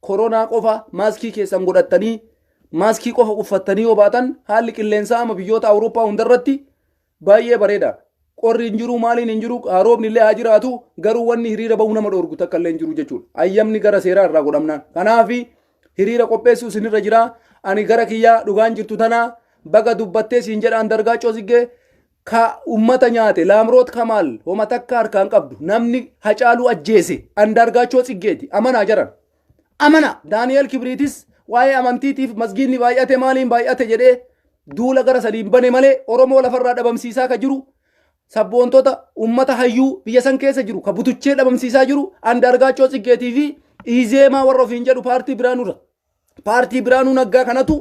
Koronaa qofa maaskii keessan godhattanii maaskii qofa uffattanii yoo baatan haalli qilleensaa amma biyyoota Awurooppaa hundarratti baay'ee bareedaadha. Qorri hin jiru maaliin hin jiru roobni illee haa jiraatu garuu wanni hiriira bahuu nama dhoorgu takka illee hin jiru jechuudha. Ayyamni gara seeraa irraa godhamnaan. Kanaaf hiriira qopheessuu isinirra jira. Ani gara kiyyaa dhugaan jirtu tana baga dubbattee siin jedha Andargaachoo Tsiggee ka ummata nyaate Laamroot Kamaal homa takka harkaan qabdu namni Hacaaluu ajjeese Andargaachoo Tsiggeeti amanaa jaran. Amana Daani'eel Kibriitis waa'ee amantiitiif masgiinni baay'ate maaliin baay'ate jedhee duula gara sadiin bane malee Oromoo lafarraa dhabamsiisaa ka jiru sabboontota ummata hayyuu biyya san keessa jiru ka butuchee dhabamsiisaa jiru Andaargaachoo Tsiggeetii fi Iizeemaa warra ofiin jedhu paartii Biraanurra. Paartii Biraanuu Naggaa kanatu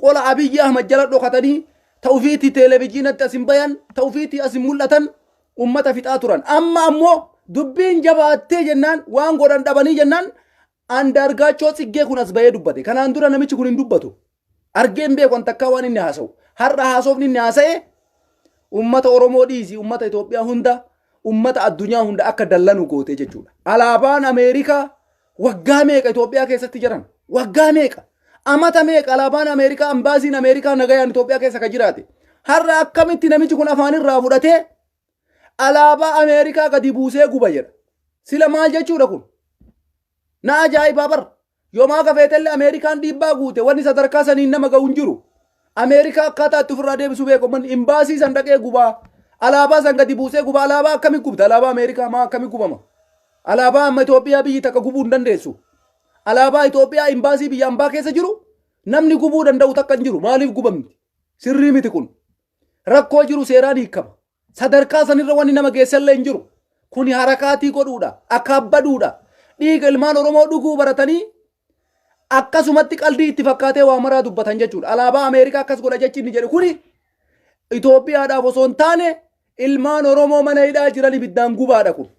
qola Abiyyi Ahmad jala dhokatanii ta'ufiitii teelevijiinatti as hin bayan ta'ufiitii as hin mul'atan ummata fixaa turan. Amma ammoo dubbiin jabaattee jennaan waan godhan dhabanii jennaan Andaargaachoo Tsiggee kun as bahee dubbate. Kanaan dura namichi kun hin dubbatu. Argee hin beeku an takkaa waan inni haasa'u. Har'a haasofni inni haasa'e ummata Oromoo dhiisi ummata Itoophiyaa hunda ummata addunyaa hunda akka dallanu goote jechuudha. Alaabaan Ameerikaa waggaa meeqa Itoophiyaa keessatti jiran? Waggaa meeqa? Amata meeqa alaabaan Ameerikaa ambaasiin Ameerikaa nagayaan Itoophiyaa keessa ka jiraate? Har'a akkamitti namichi kun afaan irraa fudhatee alaabaa Ameerikaa gadi buusee guba jedha. Sila maal jechuudha kun? Na ajaa'ibaa bara. Yomaa kafeetellee Ameerikaan dhiibbaa guute wanni sadarkaa saniin nama ga'u hin jiru. Ameerikaa akkaataa itti ofirraa deebisuu beeku manni imbaasii san dhaqee gubaa. Alaabaa san gadi buusee gubaa. Alaabaa akkamii gubta? Alaabaa Ameerikaa maa akkamii gubama? Alaabaa amma Itoophiyaa biyyi takka gubuu hin dandeessu. Alaabaa Itoophiyaa imbaasii biyya ambaa keessa jiru namni gubuu danda'u takka hin jiru. Maaliif gubamti? Sirrii miti kun. Rakkoo jiru seeraan hiikama. Sadarkaa sanirra wanni nama geessallee hin jiru. Kuni harakaatii godhuudha. Akaabbaduudha. Dhiiga ilmaan Oromoo dhuguu baratanii akkasumatti qaldii itti fakkaatee waa maraa dubbatan jechuudha. Alaabaa Ameerikaa akkas godha jechi inni jedhu kuni Itoophiyaadhaaf osoo hin taane ilmaan Oromoo mana hidhaa jiran ibiddaan gubaadha kun.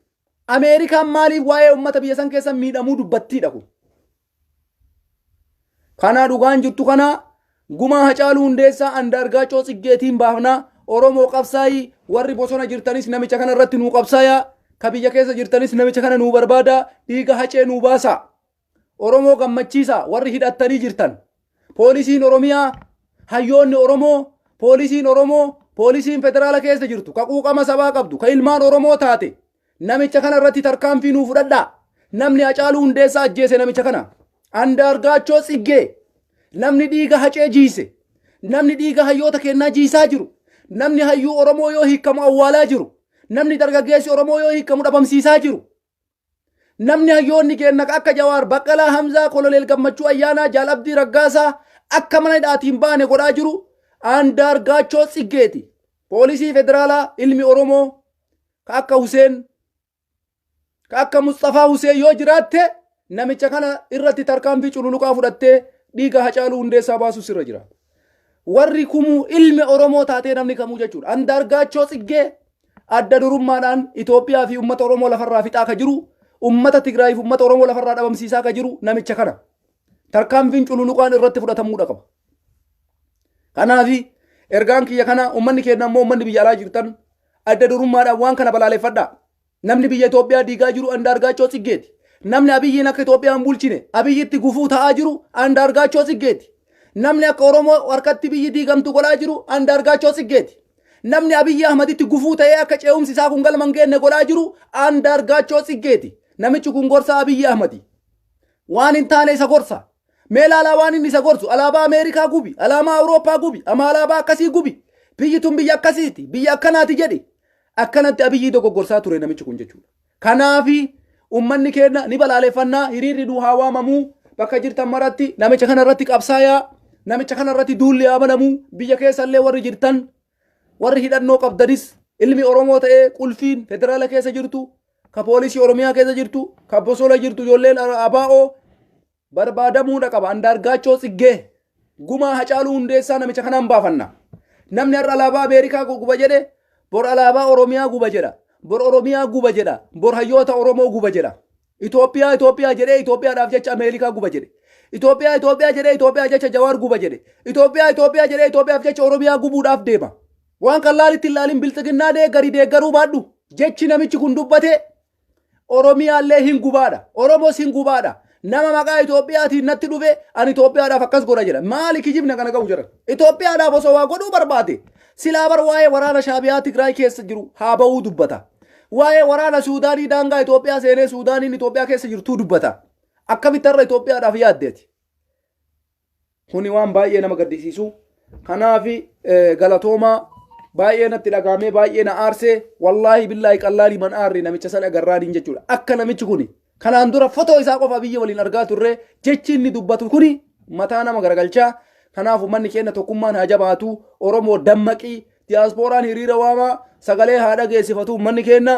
Ameerikaan maaliif waa'ee uummata biyya san keessa miidhamuu dubbattiidha kun. Kana dhugaan jirtu kana gumaa Hacaaluu Hundeessaa Andaargaachoo Tsiggeetiin baafna. Oromoo qabsaayi warri bosona jirtanis namicha kana irratti nuu qabsaaya. Ka biyya keessa jirtanis namicha kana nuu barbaada. Dhiiga Hacee nuu baasa. Oromoo gammachiisa warri hidhattanii jirtan. Poolisiin Oromiyaa, hayyoonni Oromoo, poolisiin Oromoo, poolisiin federaala keessa jirtu, ka quuqama sabaa qabdu, ka ilmaan Oromoo taate, namicha kana irratti tarkaanfii nuu fudhadhaa. Namni Hacaaluu Hundeessaa ajjeese namicha kana. Andaargaachoo Tsiggee. Namni dhiiga Hacee jiise. Namni dhiiga hayyoota kennaa jiisaa jiru. Namni hayyuu Oromoo yoo hiikamu awwaalaa jiru. Namni dargaggeessi Oromoo yoo hiikamu dhabamsiisaa jiru. Namni hayyoonni keenna akka Jawaar, Baqqalaa, Hamzaa, Koloneel Gammachuu Ayyaanaa, Jaal Abdii Raggaasaa akka mana hidhaatiin baane godhaa jiru Andaargaachoo Tsiggeeti. Poolisii federaalaa ilmi Oromoo ka akka Huseen ka akka Musxafaa Huseen yoo jiraatte namicha kana irratti tarkaanfii cululuqaa fudhattee dhiiga Hacaaluu Hundeessaa baasuu sirra jira. Warri kumuu ilmi Oromoo taatee namni kamuu jechuudha. Andaargaachoo Tsiggee adda durummaadhaan Itoophiyaa fi uummata Oromoo lafarraa fixaa ka jiru, uummata Tigraay fi uummata Oromoo lafarraa dhabamsiisaa ka jiru namicha kana. Tarkaanfiin cululuqaan irratti fudhatamuudha qaba. Kanaaf ergaan kiyya kana uummanni keenya immoo uummanni biyya alaa jirtan Adda durummaadhaan waan kana balaaleffadhaa. Namni biyya Itoophiyaa diigaa jiru Andaargaachoo Tsiggeeti. Namni Abiyyiin akka Itoophiyaa hin bulchine, Abiyyitti gufuu ta'aa jiru Andaargaachoo Tsiggeeti. Namni akka Oromoo harkatti biyyi diigamtu godhaa jiru Andaargaachoo Tsiggeeti. Namni Abiyyi Ahmaditti gufuu ta'ee akka ce'umsi isaa kun galma hin geenne godhaa jiru Andaargaachoo Tsiggeeti. Namichi kun gorsa Abiyyi Ahmadi. Waan hin taane isa gorsa. Mee ilaalaa waan inni isa gorsu. Alaabaa Ameerikaa gubi, alaabaa Awurooppaa gubi, ama alaabaa akkasii gubi. Biyyi tun biyya akkasiiti, biyya akkanaati jedhi. Akkanatti Abiyyii dogoggorsaa ture namichi kun jechuudha. Kanaafi ummanni keenya ni balaaleffannaa, hiriirri nu haa waamamuu, bakka jirtan maratti namicha kana irratti qabsaayaa, namicha kana irratti duulli haa banamuu. Biyya keessallee warri jirtan, warri hidhannoo qabdanis, ilmi Oromoo ta'ee qulfiin federaala keessa jirtu, ka poolisii Oromiyaa keessa jirtu, ka bosona jirtu, ijoolleen ABO barbaadamuudha qaba. Andaargaachoo Tsiggee gumaa Hacaaluu Hundeessaa namicha kanaan baafanna. Namni har'a alaabaa Ameerikaa guba jedhe bor alaabaa Oromiyaa guba jedha. Bor Oromiyaa guba jedha. Bor hayyoota Oromoo guba jedha. Itoophiyaa Itoophiyaa jedhee Itoophiyaadhaaf jecha Ameerikaa guba jedhe. Itoophiyaa Itoophiyaa jedhee Itoophiyaa jecha Jawaar guba jedhe. Itoophiyaa Itoophiyaa jedhee Itoophiyaaf jecha Oromiyaa gubuudhaaf deema. Waan kan laalitti hin laalin, bilxiginnaa deeggari deeggaruu baadhu. Jechi namichi kun dubbate Oromiyaallee hin gubaadha. Oromos hin gubaadha. Nama maqaa Itoophiyaatiin natti dhufe ani Itoophiyaadhaaf akkas godha jedha. Maali kijibna kana ga'u jedhan? Itoophiyaadhaaf osoo waa godhuu barbaade silaa bar waa'ee waraana Shaabiyaa Tigraay keessa jiru haa ba'uu dubbata. Waa'ee waraana Suudaanii daangaa Itoophiyaa seenee Suudaaniin Itoophiyaa keessa jirtuu dubbata. Akkamitti har'a Itoophiyaadhaaf yaaddeeti? Kuni waan baay'ee nama gaddisiisu. Kanaaf galatoomaa, baay'ee natti dhagaamee, baay'ee na aarsee, wallaahi billaahi qallaalii man aarre namicha sana agarraaniin jechuudha. Akka namichi kuni kanaan dura fotoo isaa qofa biyya waliin argaa turre, jechi inni dubbatu kuni mataa nama garagalchaa. Kanaaf uummanni keenya tokkummaan haa jabaatu. Oromoo dammaqii, diyaaspooraan hiriira waamaa, sagalee haa dhageessifatu uummanni keenya.